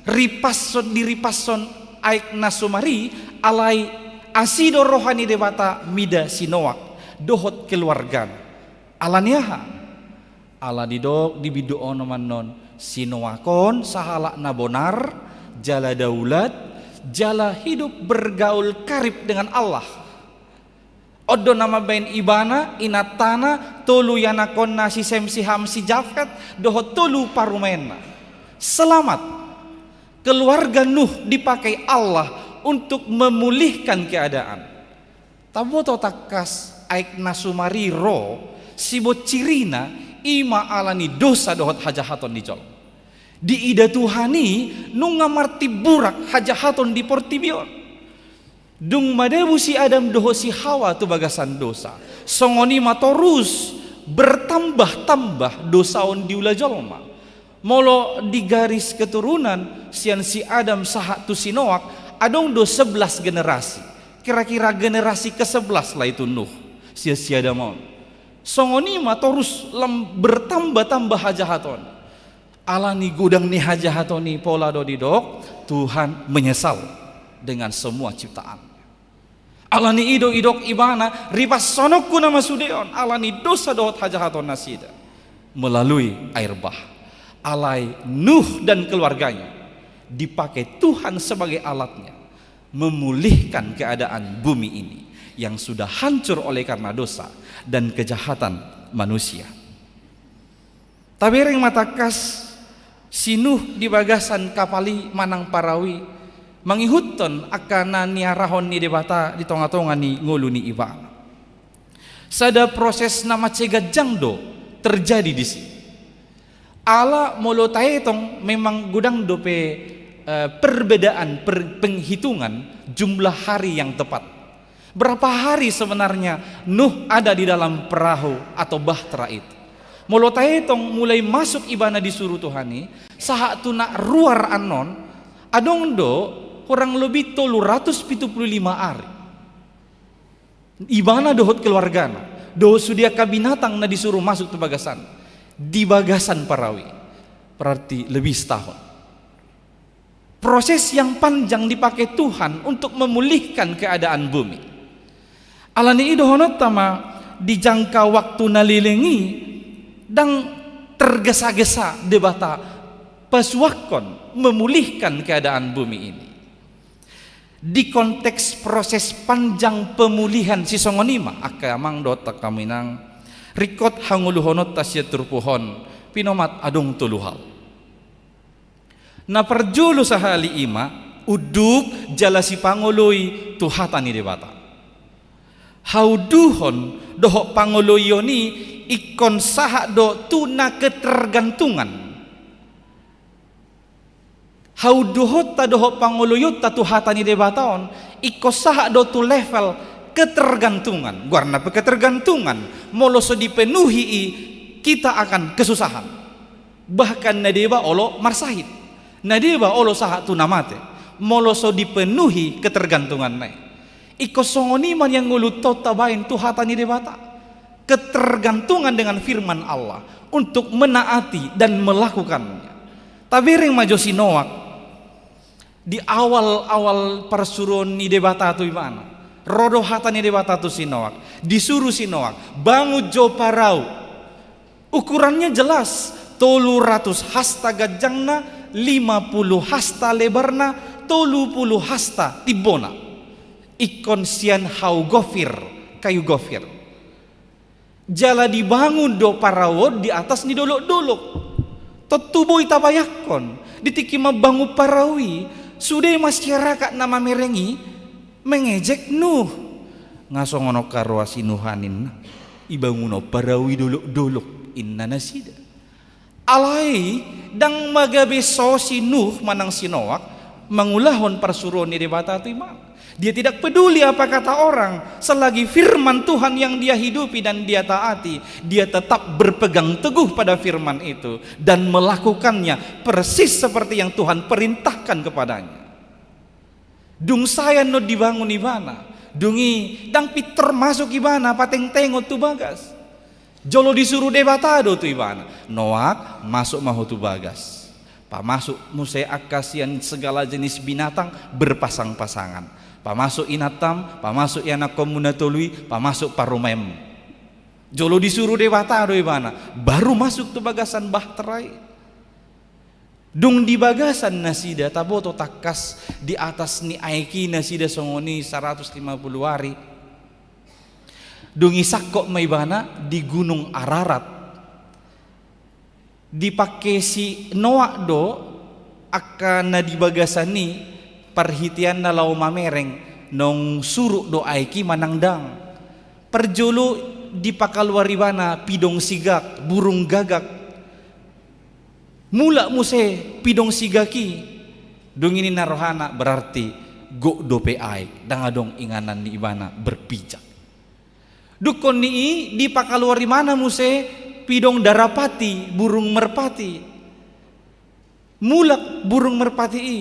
ripashon, diripashon aek na sumar i, alai asi do roha ni Debata mida si Noak dohot keluargana. Ala ni aha? Ala didok di bindu onom annon, si Noak on sahalak na bonar, jala daulat, jala hidup bergaul karib dengan Allah. On do na mambahen ibana, inantana, tolu ianakhonna si Sem, si Ham, si Jafet, dohot tolu parumaenna. Selamat. Keluarga Nuh dipakai Allah untuk memulihkan keadaan. Taboto tangkas aek na sumar i ro, siboncirina, i ma ala ni dosa dohot hajahaton ni jolma. Diida Tuhan i nunga martimburak hajahaton di portibi on. Dung madabu si Adam dohot si Hawa tu bagasan dosa, songon i ma torus bertambah-tambah dosa on diula jolma. Molo di garis keturunan, sian si Adam sahat tu si Noak, adong do sebelas generasi. Kira-kira generasi kesebelas lah itu Nuh, sian si Adam on. Songon i ma torus lam bertambah-tambah hajahaton. Ala ni godang ni hajahaton i pola do didok, Tuhan menyesal dengan semua ciptaan. Ala ni i do didok ibana, ripashononku nama sude on, ala ni dosa dohot hajahaton nasida. Melalui air bah. Alai Nuh dan keluarganya dipakai Tuhan sebagai alatnya memulihkan keadaan bumi ini yang sudah hancur oleh karena dosa dan kejahatan manusia. Tabereng ma tangkas si Nuh di bagasan kapal i manang parau i, mangihuthon angka na niarahon ni Debata di tonga-tonga ni ngolu ni ibana. Sada proses na mansai ganjang do terjadi disi. Ala molo taetong memang godang dope, eh, perbedaan per-, penghitungan jumlah hari yang tepat. Berapa hari sebenarnya Nuh ada di dalam perahu atau bahtera itu? Molo taetong mulai masuk ibana disuru Tuhan i, sahat tu na ruar annon, adong do kurang lebih tolu ratus pitu pulu lima ari. Ibana dohot keluargana, dohot sude angka binatang na disuru masuk tu bagasan, di bagasan perahu i, berarti lebih setahun. Proses yang panjang dipakai Tuhan untuk memulihkan keadaan bumi. Ala ni i dohononta ma, di jangka waktu na leleng i, ndang tergesa-gesa Debata pasuakkon memulihkan keadaan bumi ini. Di konteks proses panjang pemulihan sisongon i ma, angka amang dohot angka inang, ringkot hangoluhononta sian turpuk on, pinomat adong tolu hal. Na parjolo sahali i ma, unduk jala sipangoloi tu hata ni Debata. Haunduhon dohot pangoloion i ingkon sahat do tu na ketergantungan. Haunduhonta dohot pangoloionta tu hata ni Debata on, ingkon sahat do tu level ketergantungan. Goarna pe ketergantungan, molo so dipenuhi i, kita akan kesusahan. Bahkan na deba olo marsahit, na deba olo sahat tu na mate, molo so dipenuhi ketergantunganna i. Ingkon songon i ma nian ngolunta on tabaen tu hata ni Debata. Ketergantungan dengan firman Allah untuk menaati dan melakukannya. Tabereng ma jo si Noak. Di awal-awal parsuruon ni Debata tu ibana, ro do hata ni Debata tu si Noak. Disuru si Noak, bangun jo parau. Ukurannya jelas, tolu ratus hasta ganjangna, lima puluh hasta lebarna, tolu puluh hasta timbona. Ingkon sian hau gofir, kayu gofir. Jala dibangun do parau on di atas ni dolok-dolok. Tontu boi tabayangkon, di tingki mambangun parau i, sude masyarakat na mamereng i mengejek Nuh. Nga songon on haroa si Nuh ninna, ibangun on parau i dolok-dolok, inna nasida. Alai, ndang magabe so si Nuh manang si Noak mangulahon parsuruon ni Debata tu ibana. Dia tidak peduli apa kata orang, selagi firman Tuhan yang dia hidupi dan dia taati, dia tetap berpegang teguh pada firman itu dan melakukannya persis seperti yang Tuhan perintahkan kepadanya. Dung sae annon dibangun ibana, dung i ndang pintor masuk ibana patengtengon tu bagas. Jolo disuru Debata do tu ibana, Noak, masuk ma ho tu bagas. Pamasuk muse angka sian segala jenis binatang berpasang-pasangan. Pamasuk inantam, pamasuk ianakkonmu na tolu i, pamasuk parumaenmu. Jolo disuru Debata do ibana, baru masuk tu bagasan bahtera i. Dung di bagasan nasida, taboto tangkas di atas ni aek i nasida songon i saratus lima puluh ari. Dung i sangkot ma ibana di Gunung Ararat. Dipangke si Noak do angka na di bagasan i parhiteanna laho mamereng naung surut do aek i manang ndang. Parjolo dipakaluar ibana pidong sigak, burung gagak. Mulak muse pidong sigak i. Dung i ninna rohana, berarti gok dope aek, ndang adong inganan ni ibana berpijak. Dungkon ni i dipakaluar ibana muse pidong darapati, burung merpati. Mulak burung merpati i.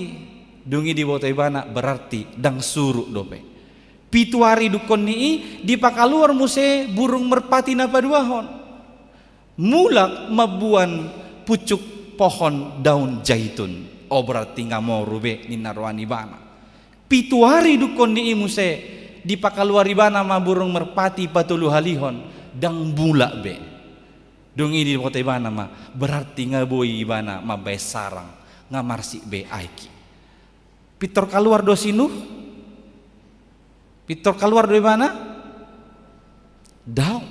Dung i diboto ibana, berarti ndang surut dope. Pitu ari dungkon ni i dipakaluar muse burung merpati na paduahon. Mulak mamboan pucuk pohon daun jaitun. O, berarti nga moru be, ninna roha ni ibana. Pitu ari dungkon ni i muse dipakaluar ibana ma burung merpati patoluhalihon, ndang mulak be. Dung i diboto ibana ma, berarti nga boi ibana mambaen sarang, nga marsik be aek i. Pintor kaluar do si Nuh? Pintor kaluar do ibana? Daong.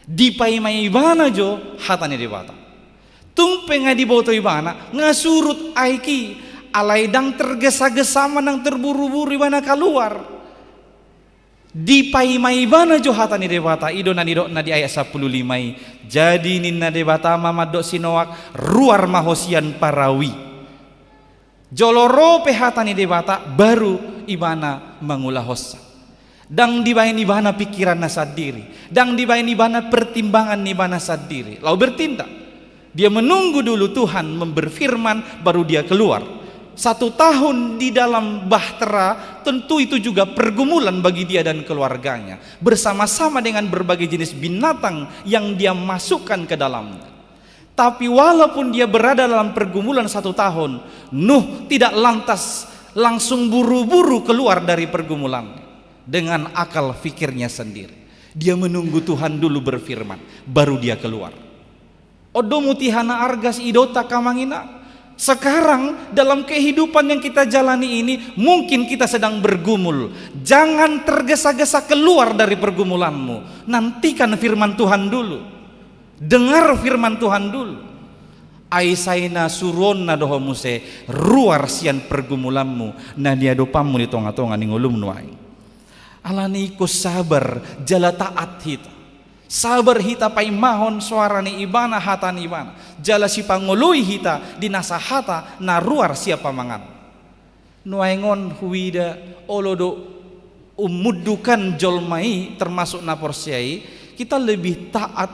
Dipaima ibana jo hata ni Debata. Tung pe nga diboto ibana nga surut aek i, alai ndang tergesa-gesa manang terburu-buru ibana kaluar. Dipaima ibana jo hata ni Debata, i do na nidokna di ayat sampulu lima i. Jadi ninna Debata ma mandok si Noak, ruar ma ho sian parau i. Jolo ro pe hata ni Debata, baru ibana mangulahonsa. Ndang dibaen ibana pikiranna sandiri, ndang dibaen ibana pertimbangan ni ibana sandiri laho bertindak. Dia menunggu dulu Tuhan memberfirman, baru dia keluar. Satu tahun di dalam bahtera, tentu itu juga pergumulan bagi dia dan keluarganya, bersama-sama dengan berbagai jenis binatang yang dia masukkan ke dalamnya. Tapi walaupun dia berada dalam pergumulan satu tahun, Nuh tidak lantas langsung buru-buru keluar dari pergumulan dengan akal fikirnya sendiri. Dia menunggu Tuhan dulu berfirman, baru dia keluar. Ondo mutiha na argas, idaonta, amang inang. Sekarang, dalam kehidupan yang kita jalani ini, mungkin kita sedang bergumul. Jangan tergesa-gesa keluar dari pergumulanmu. Nantikan firman Tuhan dulu. Dengar firman Tuhan dulu. Ai sai na suruonna do ho muse ruar sian pergumulanmu na niadopanmu di tonga-tonga ni ngolum nuaeng. Alani i ingkon sabar jala taat hita. Sabar hita paimahon soara ni Ibana, hata ni Ibana. Jala sipangoloi hita di nasa hata na ruar sian pamangan. Nuaeng on huida, olo do umundukkan jolma i, termasuk na porsea i, kita lebih taat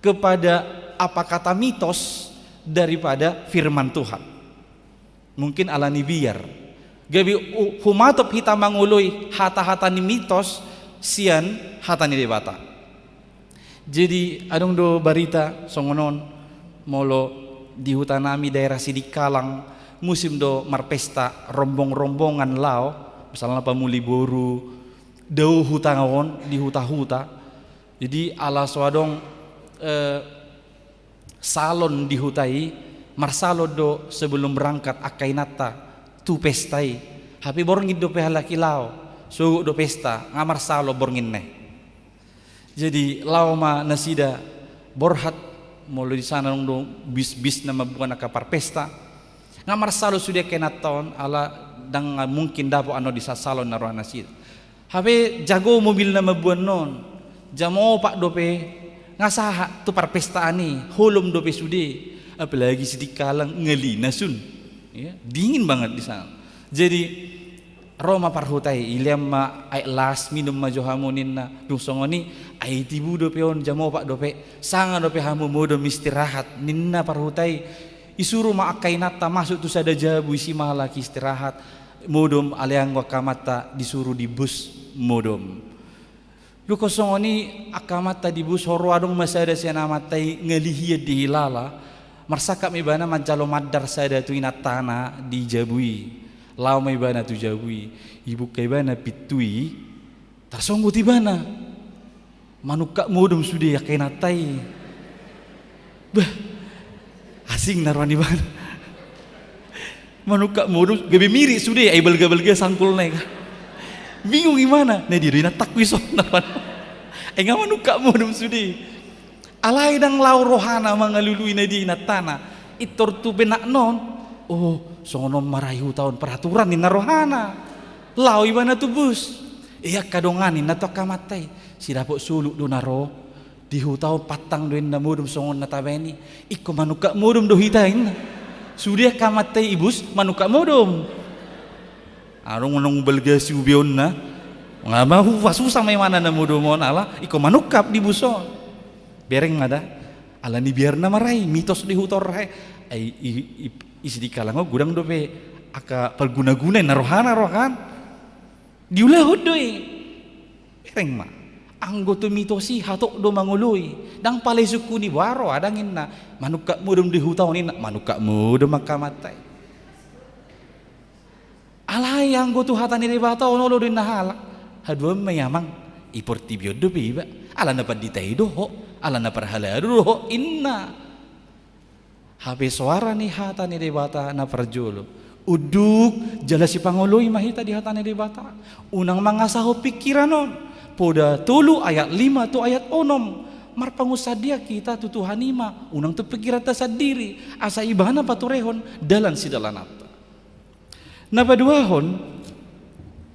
kepada apa kata mitos daripada firman Tuhan. Mungkin ala ni biar. Gabe hu-, humatop hita mangoloi hata-hata ni mitos sian hata ni Debata. Jadi, adong do barita songon on, molo di huta nami daerah Sidikalang, musim do marpesta rombong-rombongan laho, misalna pamuli boru, dao huta on di huta-huta. Jadi, ala so adong, eh, salon di huta i, marsalon do sebelum berangkat angka inanta tu pesta i. Hape borngin dope halak i laho, sogot do pesta, nga marsalon borngin na i. Jadi, laho ma nasida borhat, molo di sana adong do bis-bis na mamboan angka parpesta. Nga marsalon sude angka inanta on, ala ndang mungkin dapot annon di sa-, salon na roha nasida. Hape jago mobil na mamboan on, jam opat dope, nga sahat tu parpestaan i, holom dope sude, apalagi Sidikalang ngalina sun. Ya, dingin banget di sana. Jadi, ro ma parhuta i, ilean ma aek las, minum ma jo hamu ninna, dung songon i, ai tibu dope on, jam opat dope, sanga dope hamu modom istirahat, ninna parhuta i, isuru ma angka inanta masuk tu sada jabu, isi ma halak i istirahat, modom alai anggo angka amanta disuru di bus modom. Dung songon i angka amanta di bus, horo adong ma sada sian amanta i ngali hian di hilala, marsangkap ma ibana manjalo mandar sada tu inantana di jabu i. Laho ma ibana tu jabu i, ibuka ibana pintu i, tarsonggot ibana. Manungkap modom sude angka inanta i. Bah, asing na roha ni ibana. Manungkap modom, gabe mirit sude, ai balga-balga sangkulna i kan. Bingung ibana, na dia do inantaku i songon na rohana. Ai nga manungkap modom sude. Alai ndang laho rohana mangalului na dia inantana. Pintor tu benakna on, oh, songon on ma ra i huta on, peraturan ninna rohana. Laho ibana tu bus. Ia angka dongan ninna tu angka amanta i, sidapot solup do na ro. Di huta on pantang do inna modom songon na tabaen i. Ingkon manungkap modom do hita inna. Sude angka amanta i di bus manungkap modom. Adong unang balga siubeonna. Nga ma hupasusah ma ibana na modom on ala ingkon manungkap di bus on. Bereng ma da. Ala ni biarna ma ra i, mitos di huta on ra i. Ai i, i, i Sidikalang on godang dope angka parguna-guna ninna rohana ro kan. Diulahon do i. Bereng ma. Anggo tu mitos i hatop do mangoloi. Ndang pala isungkun i, boha ro adong inna. Manungkap modom di huta on inna. Manungkap modom angka amanta i. Alai anggo tu hata ni Debata on olo do inna halak. Haduan ma i amang. I portibi on dope iba. Ala na pandita i do ho. Ala na parhalado do ho inna. Hape soara ni hata ni Debata na parjolo. Unduk, jala sipangoloi ma hita di hata ni Debata. Unang mangasahon pingkiran on. Poda tolu ayat lima tu ayat onom. Marpangunsandean hita tu Tuhan i ma, unang tu pingkiranta sandiri. Asa ibana paturehon dalan sidalananta. Na paduahon,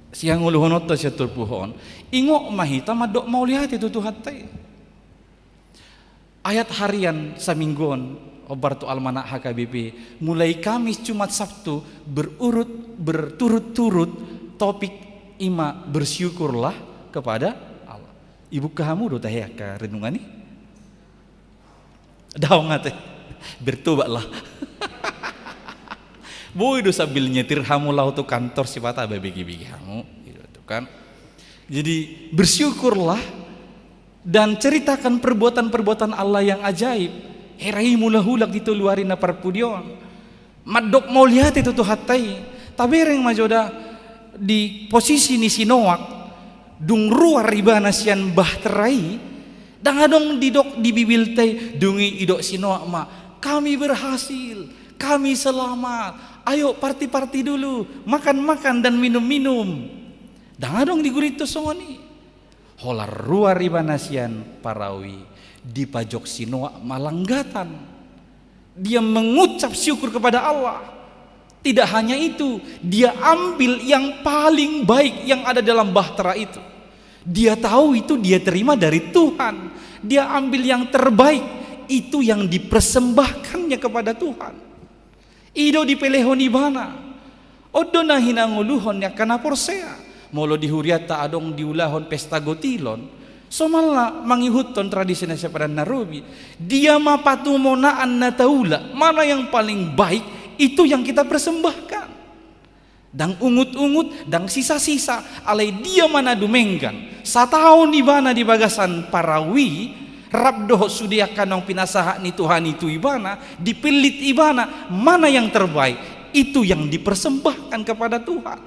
siangoluhononta sian turpuk on. Ingot ma hita mandok mauliate tu Tuhanta i. Ayat harian samingguon, hombar tu almanak H K B P, mulai Kamis, Jumat, Sabtu, berurut, berturut-turut, topik i ma bersyukurlah kepada Allah. Ibuka hamu do tahe angka renungan i? Daong ate. Bertobatlah. Boi do sambil nyetir hamu laho tu kantor sipata babege-bege hamu. Gitu kan. Jadi bersyukurlah dan ceritakan perbuatan-perbuatan Allah yang ajaib. Hera i mulak-ulak di tolu ari na parpudi on. Mandok mauliate tu Tuhanta i. Tabereng ma jo da di posisi ni si Noak, dung ruar ibana sian bahtera i, ndang adong didok di Bibelta i, dung i idok si Noak ma, kami berhasil, kami selamat, ayo parti-parti dulu, makan-makan dan minum-minum. Ndang adong di gurita songon i. Holan ruar ibana sian parau i, dipajok si Noak ma langgatan. Dia mengucap syukur kepada Allah. Tidak hanya itu, dia ambil yang paling baik yang ada dalam bahtera itu. Dia tahu itu dia terima dari Tuhan. Dia ambil yang terbaik, itu yang dipersembahkannya kepada Tuhan. I do dipelehon ibana. On do na hinangoluhon ni angka na porsea. Molo di hurianta adong diulahon pesta gotilon, Somalna mangihuthon tradisi na siapadan na robi, dia ma patumonaan na taula, mana yang paling baik, itu yang kita persembahkan. Ndang ungut-ungut, ndang sisa-sisa, alai dia ma na dumenggan. Sataon ibana di bagasan parau i, rap dohot sude angka naung pinasahat ni Tuhan i tu ibana, dipillit ibana, mana yang terbaik, itu yang dipersembahkan kepada Tuhan.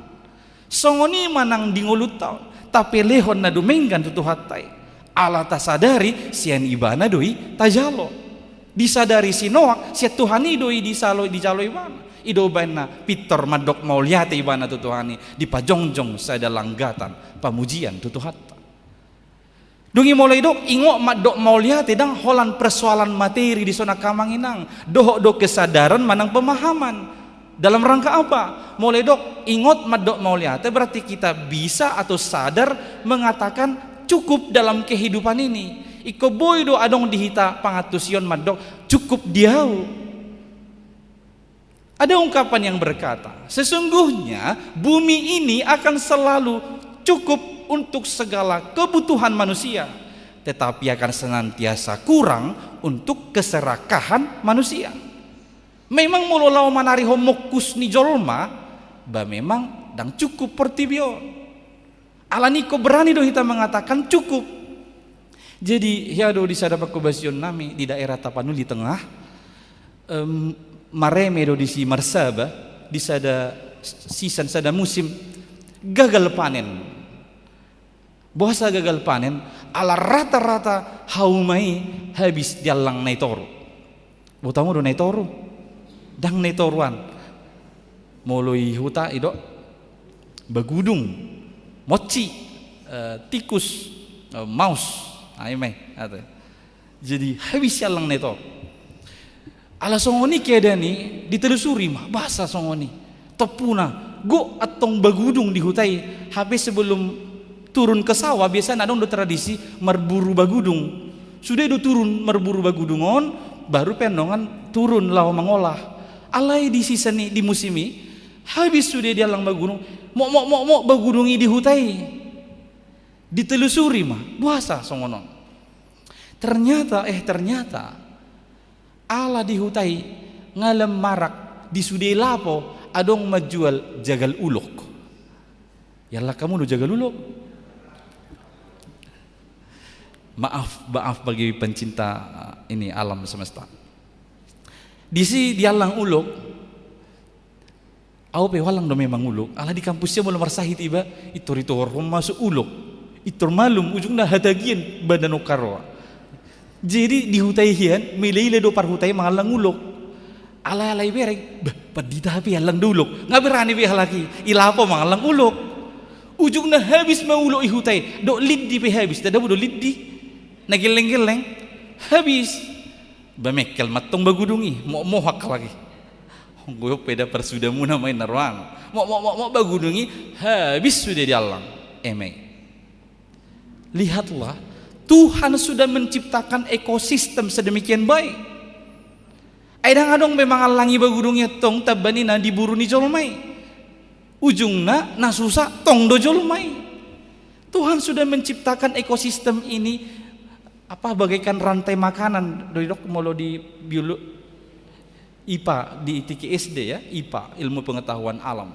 Songon i ma nang di ngolunta on, tapelehon na dumenggan tu Tuhanta i. Ala tasadari sian ibana do i tajalo. Disadari si Noak, sian Tuhan i do i dijalo, dijalo ibana. I do umbahen na pintor mandok mauliate ibana tu Tuhan i, dipajongjong sada langgatan pamujian tu Tuhanta. Dung i molo didok, ingot mandok mauliate, ndang holan persoalan materi dison angka amang inang, dohot do kesadaran manang pemahaman. Dalam rangka apa? Molo didok, ingot mandok mauliate, berarti kita bisa atau sadar mengatakan cukup dalam kehidupan ini. Ingkon boi do adong di hita pangantusion mandok, cukup di ahu. Ada ungkapan yang berkata, sesungguhnya bumi ini akan selalu cukup untuk segala kebutuhan manusia, tetapi akan senantiasa kurang untuk keserakahan manusia. Memang molo laho manarihon mongkus ni jolma, ba memang ndang cukup portibi on. Alani ingkon berani do hita mengatakan cukup. Jadi, hea do di sada pangkobasion nami di daerah Tapanuli Tengah, em, mareme do disi marsaba, di sada sisan sada musim, gagal panen. Boasa gagal panen, ala rata-rata hauma i habis di allang na i toru. Boto hamu do na i toru? Ndang na i toruan. Molo i huta i do bagudung, monci, eh, tikus, eh, maus. Ai mai, ate. Jadi habis i allang na i toru. Ala songon i keadaan i, ditelusuri ma, boasa songon i. Tompuna, gok antong bagudung di huta i, hape sebelum turun ke sawah, biasana adong do tradisi marburu bagudung. Sude do turun marburu bagudung on, baru pe annon turun laho mangolah. Alai di sisan i, di musim i, habis sude di allang bagudung, mok, mok, mok, mok bagudung i di huta i. Ditelusuri ma, boasa songon on. Ternyata, eh, ternyata, ala di huta i nga lam marak di sude lapo adong manjual jagal ulok. Iallang hamu do jagal ulok? Maaf, maaf bagi pencinta, eh, ini, alam semesta. Disi diallang ulok, ahu pe huallang do memang ulok, ala di kampus i molo marsahit iba, itor-itorhon ma so ulok. Itor malum, ujungna hatagian badan on haroa. Jadi di huta i hian, maila-ila do parhuta i mangallang ulok. Alai-alai bereng, bah, pandita hape iallang do ulok. Nga berani be halak i, i lapo mangallang ulok. Ujungna habis ma ulok i huta i, dohot lindi pe habis, ndada muna do lindi na gelleng-gelleng, habis. Ba mengkel ma antong bagudung i, mok, mohak halak i. Gok pe da parsudamuna ma i na rohana. Mok, mok, mok, mok bagudung i, habis sude diallang. Eme. Lihatlah, Tuhan sudah menciptakan ekosistem sedemikian baik. Ai ndang adong be mangallangi bagudung i antong tamba ni na diburu ni jolma i. Ujungna na susa tong do jolma i. Tuhan sudah menciptakan ekosistem ini, apa, bagaikan rantai makanan, do didok molo di biolo-, I P A, di tingki S D ya, I P A, ilmu pengetahuan alam.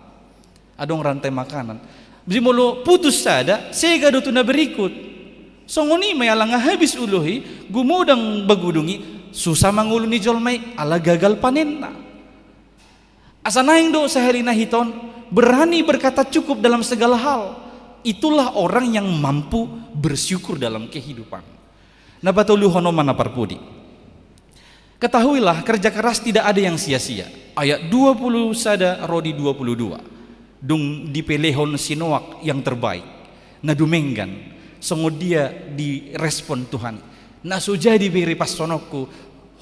Adong rantai makanan. Jadi molo putus sada, sega do tu na berikut. Songon i ma i, ala nga habis ulok i, gumodang bagudung i, susa ma ngolu ni jolma i, ala gagal panenna. Asa naeng do sahali na hita on berani berkata cukup dalam segala hal. Itulah orang yang mampu bersyukur dalam kehidupan. Na patoluhon on ma na parpudi. Ketahuilah, kerja keras tidak ada yang sia-sia. Ayat dua puluh sada ro di dua puluh dua. Dung dipelehon si Noak yang terbaik, na dumenggan, songon dia direspon Tuhan. Na so jadi be ripashononku,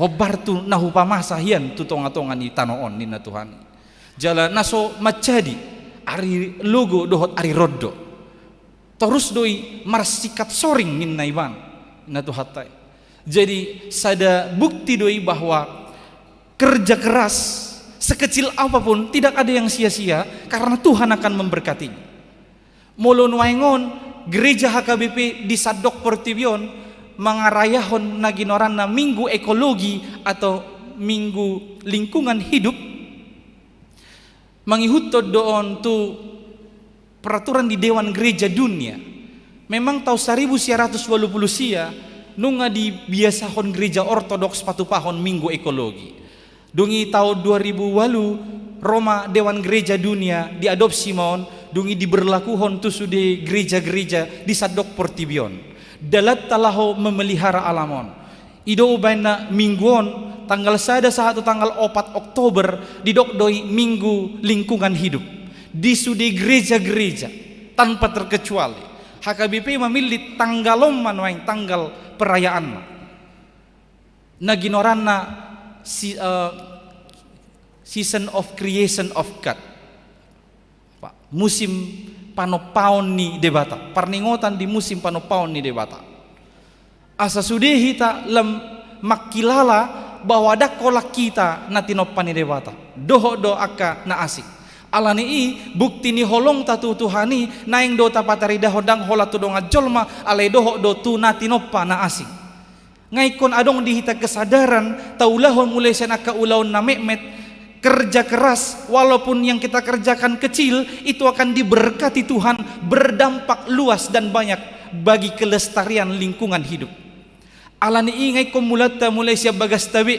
hombar tu na hupamasa hian tu tonga-tonga ni tano on, ninna Tuhan. Jala na so manjadi ari logo dohot ari rondo, torus do i marsingkat soring, ninna ibana, ninna Tuhanta i. Jadi sada bukti do i bahwa kerja keras sekecil apapun tidak ada yang sia-sia, karena Tuhan akan memberkatinya. Molo nuaeng on, Gereja H K B P di sandok portibi on mangarayahon na ginoaranna Minggu Ekologi atau Minggu Lingkungan Hidup, mangihuthon do on tu peraturan di Dewan Gereja Dunia. Memang taon saribu sia ratus ualu pulu sia nunga dibiasahon Gereja Ortodoks patupahon Minggu Ekologi. Dung i taon dua ribu ualu, ro ma Dewan Gereja Dunia, diadopsi ma on, dung i diberlakuhon tu sude gereja-gereja di sandok portibi on. Dalanta laho memelihara alam on. I do umbahen na Minggu on, tanggal sada sahat tu tanggal opat Oktober, didok do i Minggu Lingkungan Hidup. Di sude gereja-gereja, tanpa terkecuali, H K B P mamillit tanggal on ma nuaeng tanggal perayaanna. Na ginoaranna si-, eh, Season of Creation of God. Apa? Musim panompaon ni Debata. Parningotan di musim panompaon ni Debata. Asa sude hita lam mangkilala bahwa ndang holan hita na tinompa ni Debata. Dohot do angka na asing. Alani i, bukti ni holongta tu Tuhan i, naeng do tapataridahon ndang holan tu dongan jolma, alai dohot do tu na tinompa na asing. Nga ingkon adong di hita kesadaran, taulahon mulai sian angka ulaon na metmet, kerja keras, walaupun yang kita kerjakan kecil, itu akan diberkati Tuhan, berdampak luas dan banyak bagi kelestarian lingkungan hidup. Alani i nga ingkon mulanta mulai sian bagasta be,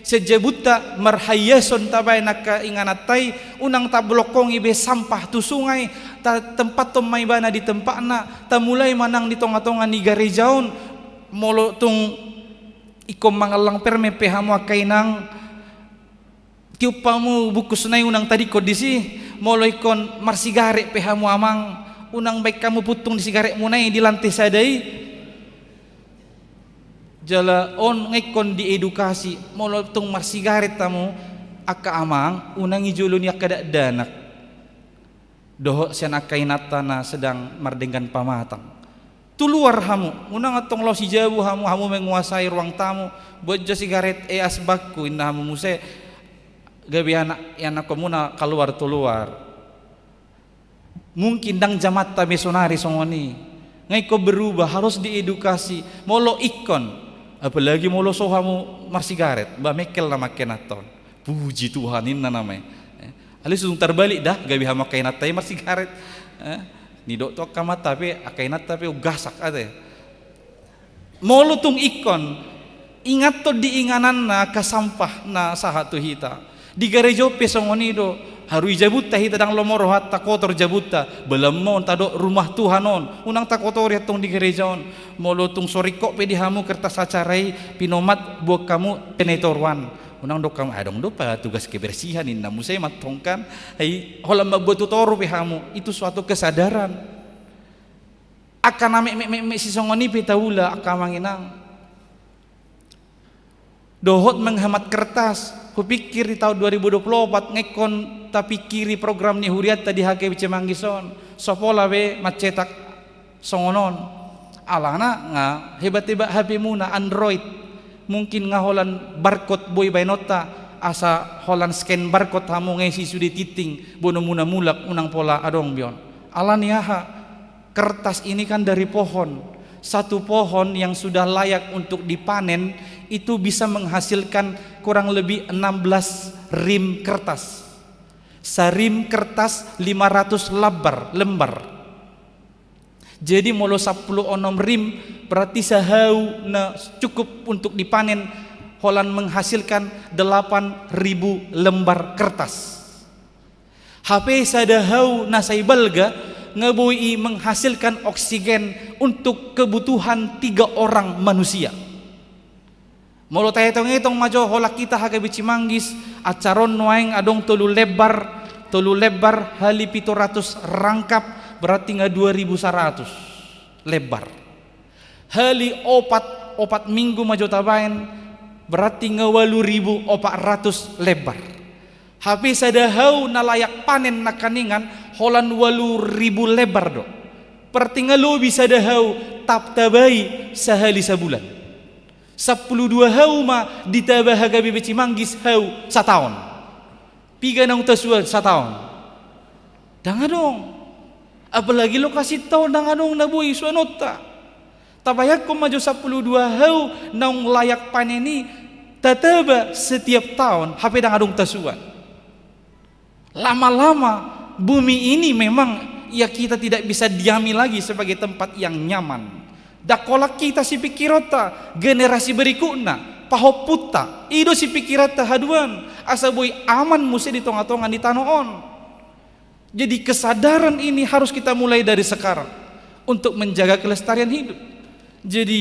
sian jabunta, marhiason tabaen angka ingananta i, unang tablokkongi be sampah tu sungai, ta-, tempathon ma ibana di tempatna, tamulai ma nang di tonga-tonga ni gareja on. Molo tung ingkon mangallang permen pe hamu angka inang, tiop hamu bungkusna i, unang tadingkon disi. Molo ingkon marsigaret pe hamu amang, unang baen hamu puntung ni sigaretmuna i di lante sada i. Jala on nga ingkon diedukasi, molo tung marsigaret hamu angka amang, unang i jolo ni angka dakdanak dohot sian angka inanta na sedang mardenggan pamatang. Tu luar hamu, unang antong laos di jabu hamu, hamu menguasai ruang tamu, buat jo sigaret, e, asbakku, inna hamu muse, gabe anak, ianakkonmuna kaluar tu luar. Mungkin ndang jamanta be saonari songon i. Nga ingkon berubah, harus diedukasi. Molo ingkon, apalagi molo so hamu marsigaret, ba mengkel nama angka inanta on. Puji Tuhan, inna nama i. Eh, alai so tung tarbalik da, gabe hamu angka inanta i marsigaret. Eh, nidok tu angka amanta pe, angka inanta pe, ugasak ate. Molo tung ingkon, ingathon di ingananna angka sampah na sahat tu hita. Di gareja on pe songon i do, haru i jabunta hita, ndang lomo rohanta kotor jabunta, balamon tadok rumah Tuhan on, unang takotori antong di gareja on. Molo tung so ringkot pe di hamu kertas acara i, pinomat boan hamu senator an. Unang dok hamu, adong do pa tugas kebersihan, inna muse ma antong kan. Ai, holan mamboan tu toru pe hamu, itu suatu kesadaran. Angka na metmet-metmet sisongon i pe taula, angka amang inang. Dohot menghemat kertas, hupikir di taon dua ribu dua puluh opat nga ingkon tapikiri program ni hurianta di H K B C Manggis on. So pola be mancetak songon on. Alana nga hebat-hebat H P-muna Android. Mungkin nga holan barcode boi baenonta, asa holan scan barcode hamu nga isi sude tingting, bonomuna mulak, unang pola adong be on. Alani aha? Kertas ini kan dari pohon. Satu pohon yang sudah layak untuk dipanen itu bisa menghasilkan kurang lebih enam belas rim kertas. Sarim kertas lima ratus lambar, lembar. Jadi molo sampulu onom rim, berarti sahau na cukup untuk dipanen holan menghasilkan delapan ribu lembar kertas. Hape sada hau na sai balga nga boi i menghasilkan oksigen untuk kebutuhan tiga orang manusia. Molo taetong-etong ma jo holan hita H K B C Manggis, acara on nuaeng adong tolu lembar, tolu lembar hali pitu ratus rangkap, berarti nga dua ribu saratus lembar. Hali opat, opat minggu ma jo tabaen, berarti nga ualu ribu opat ratus lembar. Hape sada hau na layak panen nangkaningan holan ualu ribu lembar do. Berarti nga lobi sada hau tap tabai sahali sabulan. Sampulu dua hau ma ditaba H K B P Cimanggis hau sataon. Piga naung tasuan sataon? Ndang adong. Apalagi lokasinta on ndang adong na boi suanonta. Tabayangkon ma jo sampulu dua hau naung layak panen i tataba setiap taon, hape ndang adong tasuan. Lama-lama bumi ini memang, ya, kita tidak bisa diami lagi sebagai tempat yang nyaman. Ndang holan hita sipikiranta, generasi berikutna, pahompunta, i do sipikiranta haduan, asa boi aman muse di tonga-tonga ni tano on. Jadi kesadaran ini harus kita mulai dari sekarang untuk menjaga kelestarian hidup. Jadi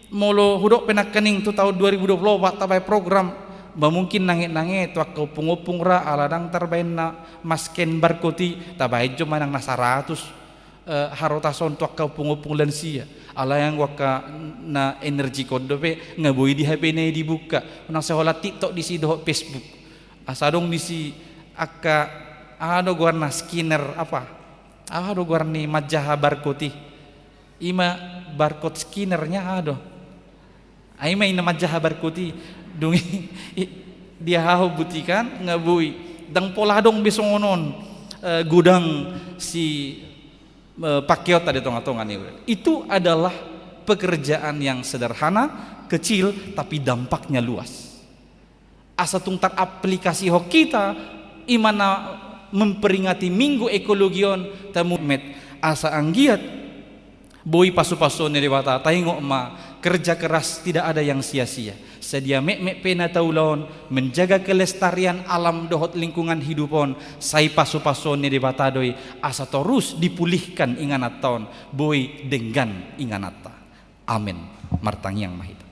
molo hudok pe nangkaning tu taon dua ribu dua puluh opat tabaen program, ba mungkin nange-nange tu angka ompung-ompung ra, ala ndang tarbaen na manscan barcode i, tabaen jo manang na saratus, eh, harotas on tu angka ompung-ompung lansia. Ala anggo angka na energi kondo pe nga boi di H P na i dibuka. Unang sai holan TikTok disi dohot Facebook. Asa adong disi angka, aha do goarna, scanner apa? Aha do goar ni manjaha barcode i? I ma barcode scanner, nya aha do? Ai ma i na manjaha barcode i, dung i, i, dia haho butikan, nga boi. Ndang pola adong be songon on, eh, godang si, eh, pakeonta di tonga-tonga ni ulaon. Itu adalah pekerjaan yang sederhana, kecil, tapi dampaknya luas. Asa tung taraplikasihon hita, i ma na memperingati Minggu Ekologi on, tamu met, asa anggiat boi pasu-pasuon ni Debata, taingot ma, kerja keras tidak ada yang sia-sia. Sadia metmet pe na taulahon, menjaga kelestarian alam dohot lingkungan hidup on, sai pasu-pasuon ni Debata do i, asa torus dipulihkan ingananta on, boi denggan ingananta. Amen. Martangiang ma hita.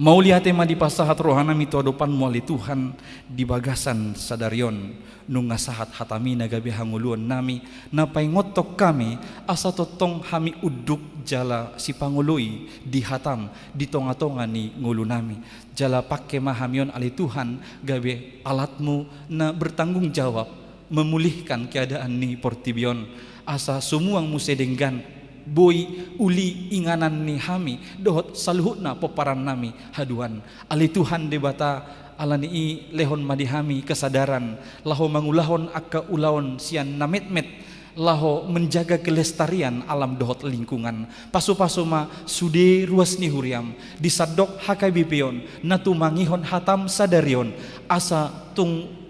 Mauliate ma dipasahat rohanami tu adopanmu ale Tuhan, di bagasan sadari on, nunga sahat hatami na gabe hangoluannami, na paingothon hami, asa tongtong hami unduk jala sipangoloi di hatam, di tonga-tonga ni ngolunami. Jala pangke ma hami on ale Tuhan, gabe alatmu na bertanggung jawab, memulihkan keadaan ni portibi on, asa sumuang muse denggan, boi uli inganan ni hami, dohot saluhutna pomparan nami haduan. Ale Tuhan Debata, ala ni i lehon ma di hami kesadaran, laho mangulahon angka ulaon sian na metmet, laho menjaga kelestarian alam dohot lingkungan. Pasu-pasu ma sude ruas ni huriam, di sandok H K B P on, na tumangihon hatam sadari on, asa tung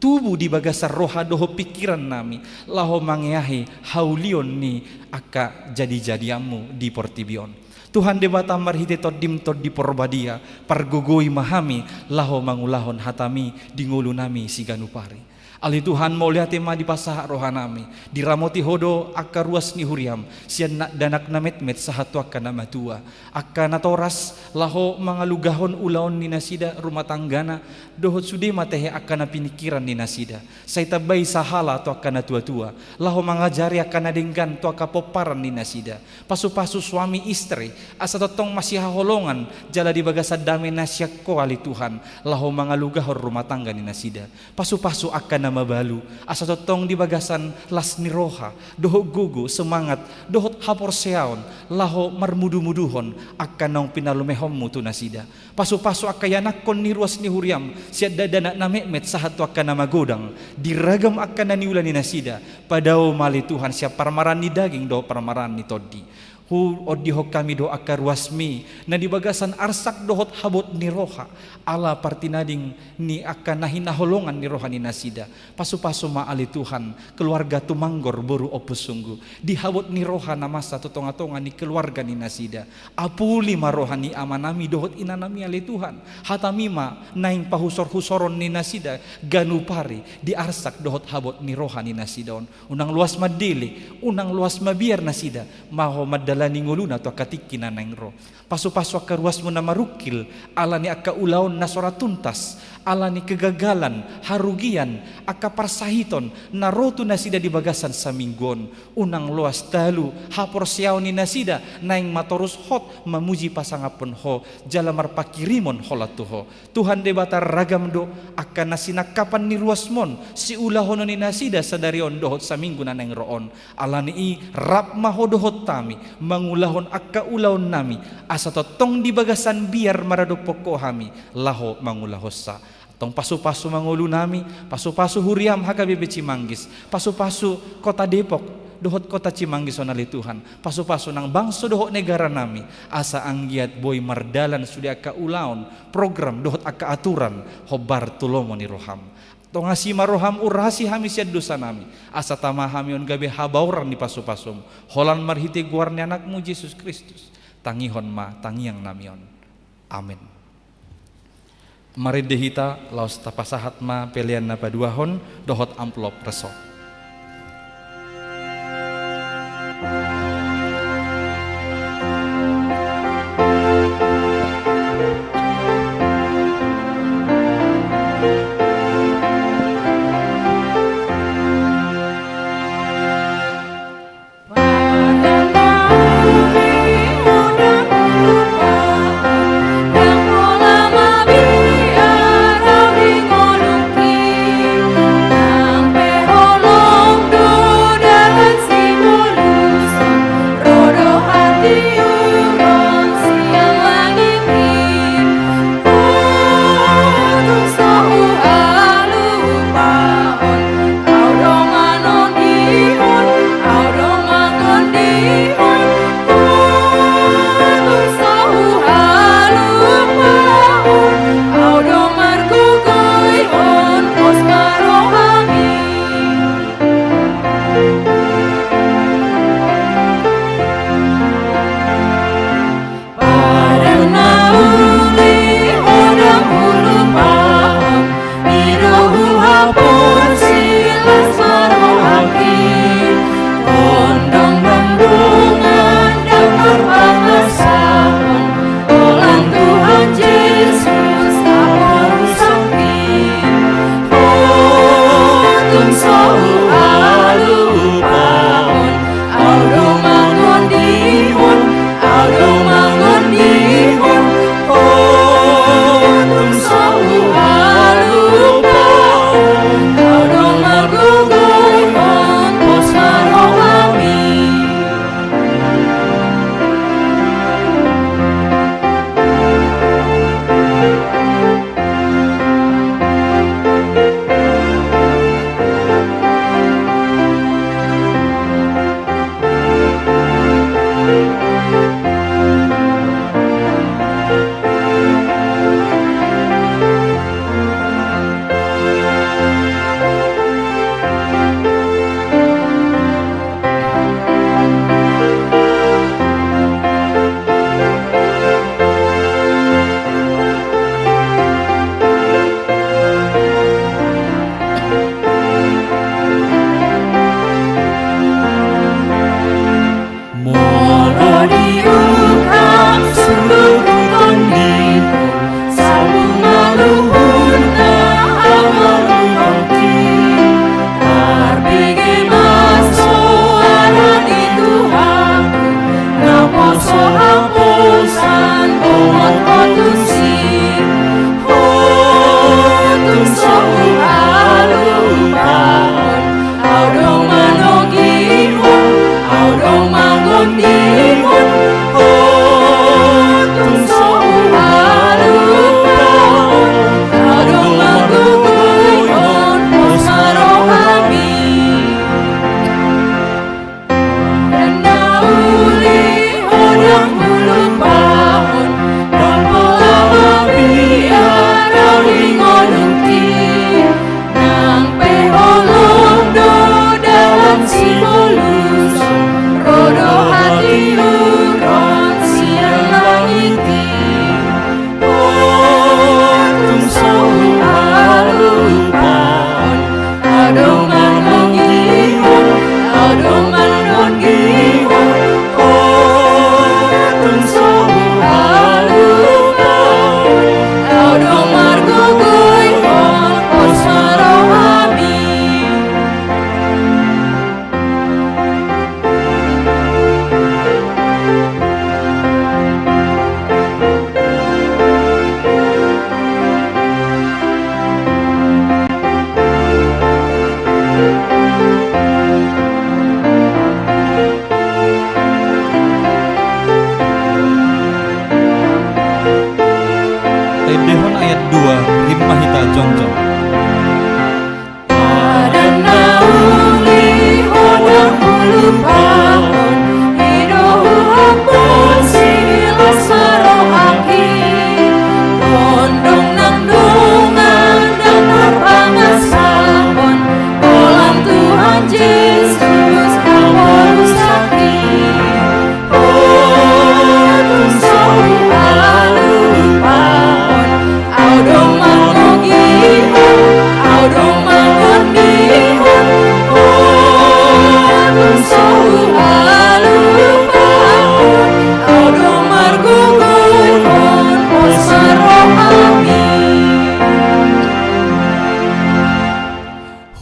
tubu di bagasan roha dohot pingkiran nami, laho mangeahi haulion ni angka jadi-jadianmu di portibi on. Tuhan Debata, marhite Tondim Tondi Porbadia, pargogoi ma hami, laho mangulahon hatami di ngolunami siganup ari. Ale Tuhan, mauliate ma dipasahat rohanami, diramoti Ho do angka ruas ni huriam, sian dakdanak na metmet sahat tu angka na matua, angka natoras, laho mangalugahon ulaon ni nasida, rumah tanggana, dohot sude ma tehe angka na piningkiran ni nasida. Sai tambai sahala tu angka na tua-tua, laho mangajari angka na denggan tu angka pomparan ni nasida. Pasu-pasu suami istri, asa tongtong masihaholongan, jala di bagasan dame na sian Ho ale Tuhan, laho mangalugahon rumah tangga ni nasida. Pasu-pasu angka na mabalu, asa tongtong di bagasan las ni roha, dohot gogo, semangat, dohot haporseaon, laho marmudu-muduhon angka naung pinalumehonmu tu nasida. Pasu-pasu angka ianakhon ni ruas ni huriam, sian dakdanak na metmet sahat tu angka na magodang, di ragam angka na niula ni nasida, padao ma ale Tuhan sian parmaraan ni daging dohot parmaraan ni tondi. Huondihon hami do angka ruasmi, na di bagasan arsak dohot habot ni roha, ala partinading ni angka na hinaholongan ni roha ni nasida. Pasu-pasu ma ale Tuhan, keluarga Tumanggor boru Ompu Sunggu, di habot ni roha na masa tu tonga-tonga ni keluarga ni nasida. Apuli ma roha ni amanami dohot inanami ale Tuhan. Hatami ma naeng pahusor-husoron ni nasida ganup ari di arsak dohot habot ni roha ni nasida on. Unang loas mandele, unang loas mabiar nasida, laho mandalani ngoluna tu angka tingki na naeng ro. Pasu-pasu angka ruasmu na marungkil, ala ni angka ulaon na so ra tuntas, ala ni kegagalan, harugian, angka parsahiton, na ro tu nasida di bagasan saminggu on. Unang loas talu haporseaon ni nasida, naeng ma torus hot mamuji pasangaphon Ho, jala marpanghirimon holan tu Ho. Tuhan Debata, ragam do angka na sinangkapan ni ruasmon, siulahonon ni nasida sadari on dohot saminggu na naeng ro on. Ala ni i, rap ma Ho dohot hami, mangulahon angka ulaonnami, asa tongtong di bagasan biar maradophon Ho hami, laho mangulahonsa. Tong pasu-pasu ma ngolunami, pasu-pasu huriam H K B P Cimanggis, pasu-pasu Kota Depok, dohot Kota Cimanggis on ale Tuhan. Pasu-pasu nang bangso dohot negara nami, asa anggiat boi mardalan sude angka ulaon, program dohot angka aturan hombar tu lomo ni roham. Tongasi ma roham, urasi hami sian dosa nami, asa tama hami on gabe habaoran ni pasu-pasum. Holan marhite goar ni Anakmu Jesus Kristus, tangihon ma tangiang nami on. Amen. Marende hita laos tapasahat ma pelean na paduahon dohot amplop resort.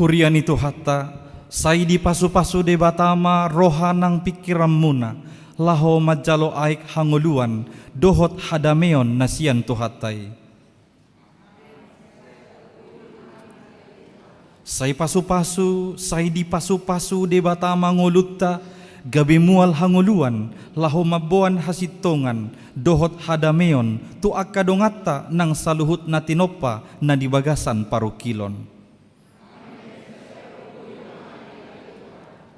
Huria ni Tuhanta, sai dipasupasu Debata ma roha nang pingkiranmuna, laho manjalo aek hangoluan dohot hadameon na sian Tuhanta i. Sai pasupasu, sai dipasupasu Debata ma ngolunta, gabe mual hangoluan, laho mamboan hasintongan dohot hadameon tu angka donganta nang saluhut na tinompa na di bagasan parungkilon.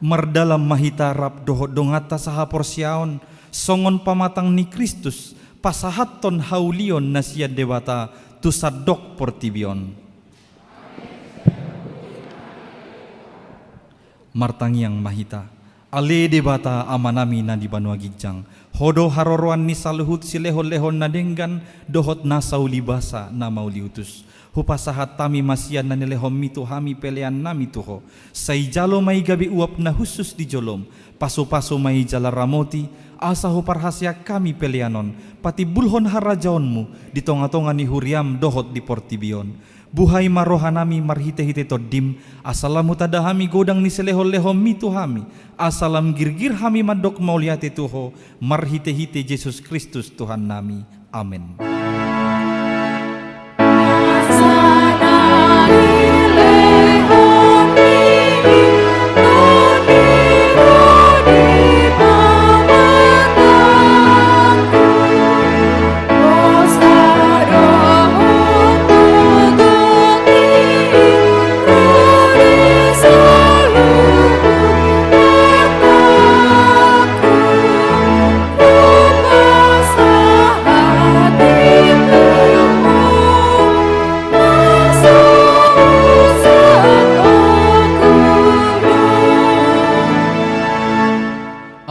Mardalan ma hita rap dohot donganta sahaporseaon, songon pamatang ni Kristus, pasahathon haulion na sian Debata tu sandok portibi on. Martangiang ma hita. Ale Debata Amanami na di banua ginjang, Ho do haroroan ni saluhut silehonlehon na denggan dohot nasa uli basa na mauliutus. Hupasahat hami ma sian na nilehonMi tu hami peleannami tu Ho. Sai jalo ma i gabe uap na hushus di joloM. Pasupasu ma i jala ramoti, asa huparhaseang hami pelean on patimbulhon harajaonMu di tongatonga ni huriaM dohot di portibi on. Buhai ma rohanami marhitehite TondiM, asa lam hutanda hami godang ni silehonlehonMi tu hami, asa lam girgir hami mandok mauliate tu Ho, marhitehite Jesus Kristus Tuhannami. Amen.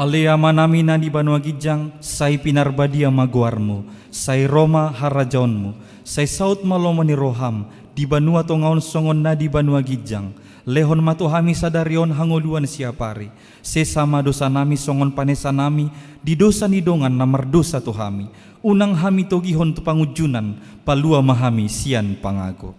Ale Amanami na di banua ginjang, sai pinarbadia ma goarMu, sai ro ma harajaonMu, sai saut ma lomo ni rohaM, di banua tonga on songon na di banua ginjang. Lehon ma tu hami sadari on hangoluan siapari. Sesa ma dosanami songon panesanami di dosa ni dongan na mardosa tu hami. Unang hami togihon tu pangunjunan, palua ma hami sian pangago.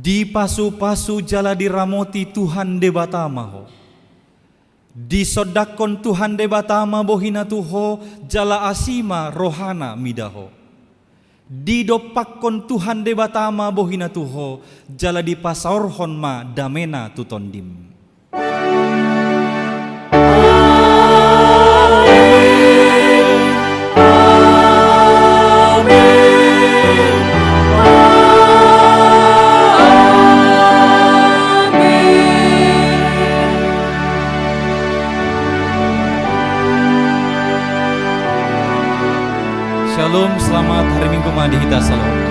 Dipasupasu jala diramoti Tuhan Debata ma ho. Disondangkon Tuhan Debata ma bohiNa tu ho, jala asi ma rohaNa mida ho. Didompakkon Tuhan Debata ma bohiNa tu ho, jala dipasaorhon ma dameNa tu tondim. Shalom, selamat hari Minggu ma di hita saluhutna.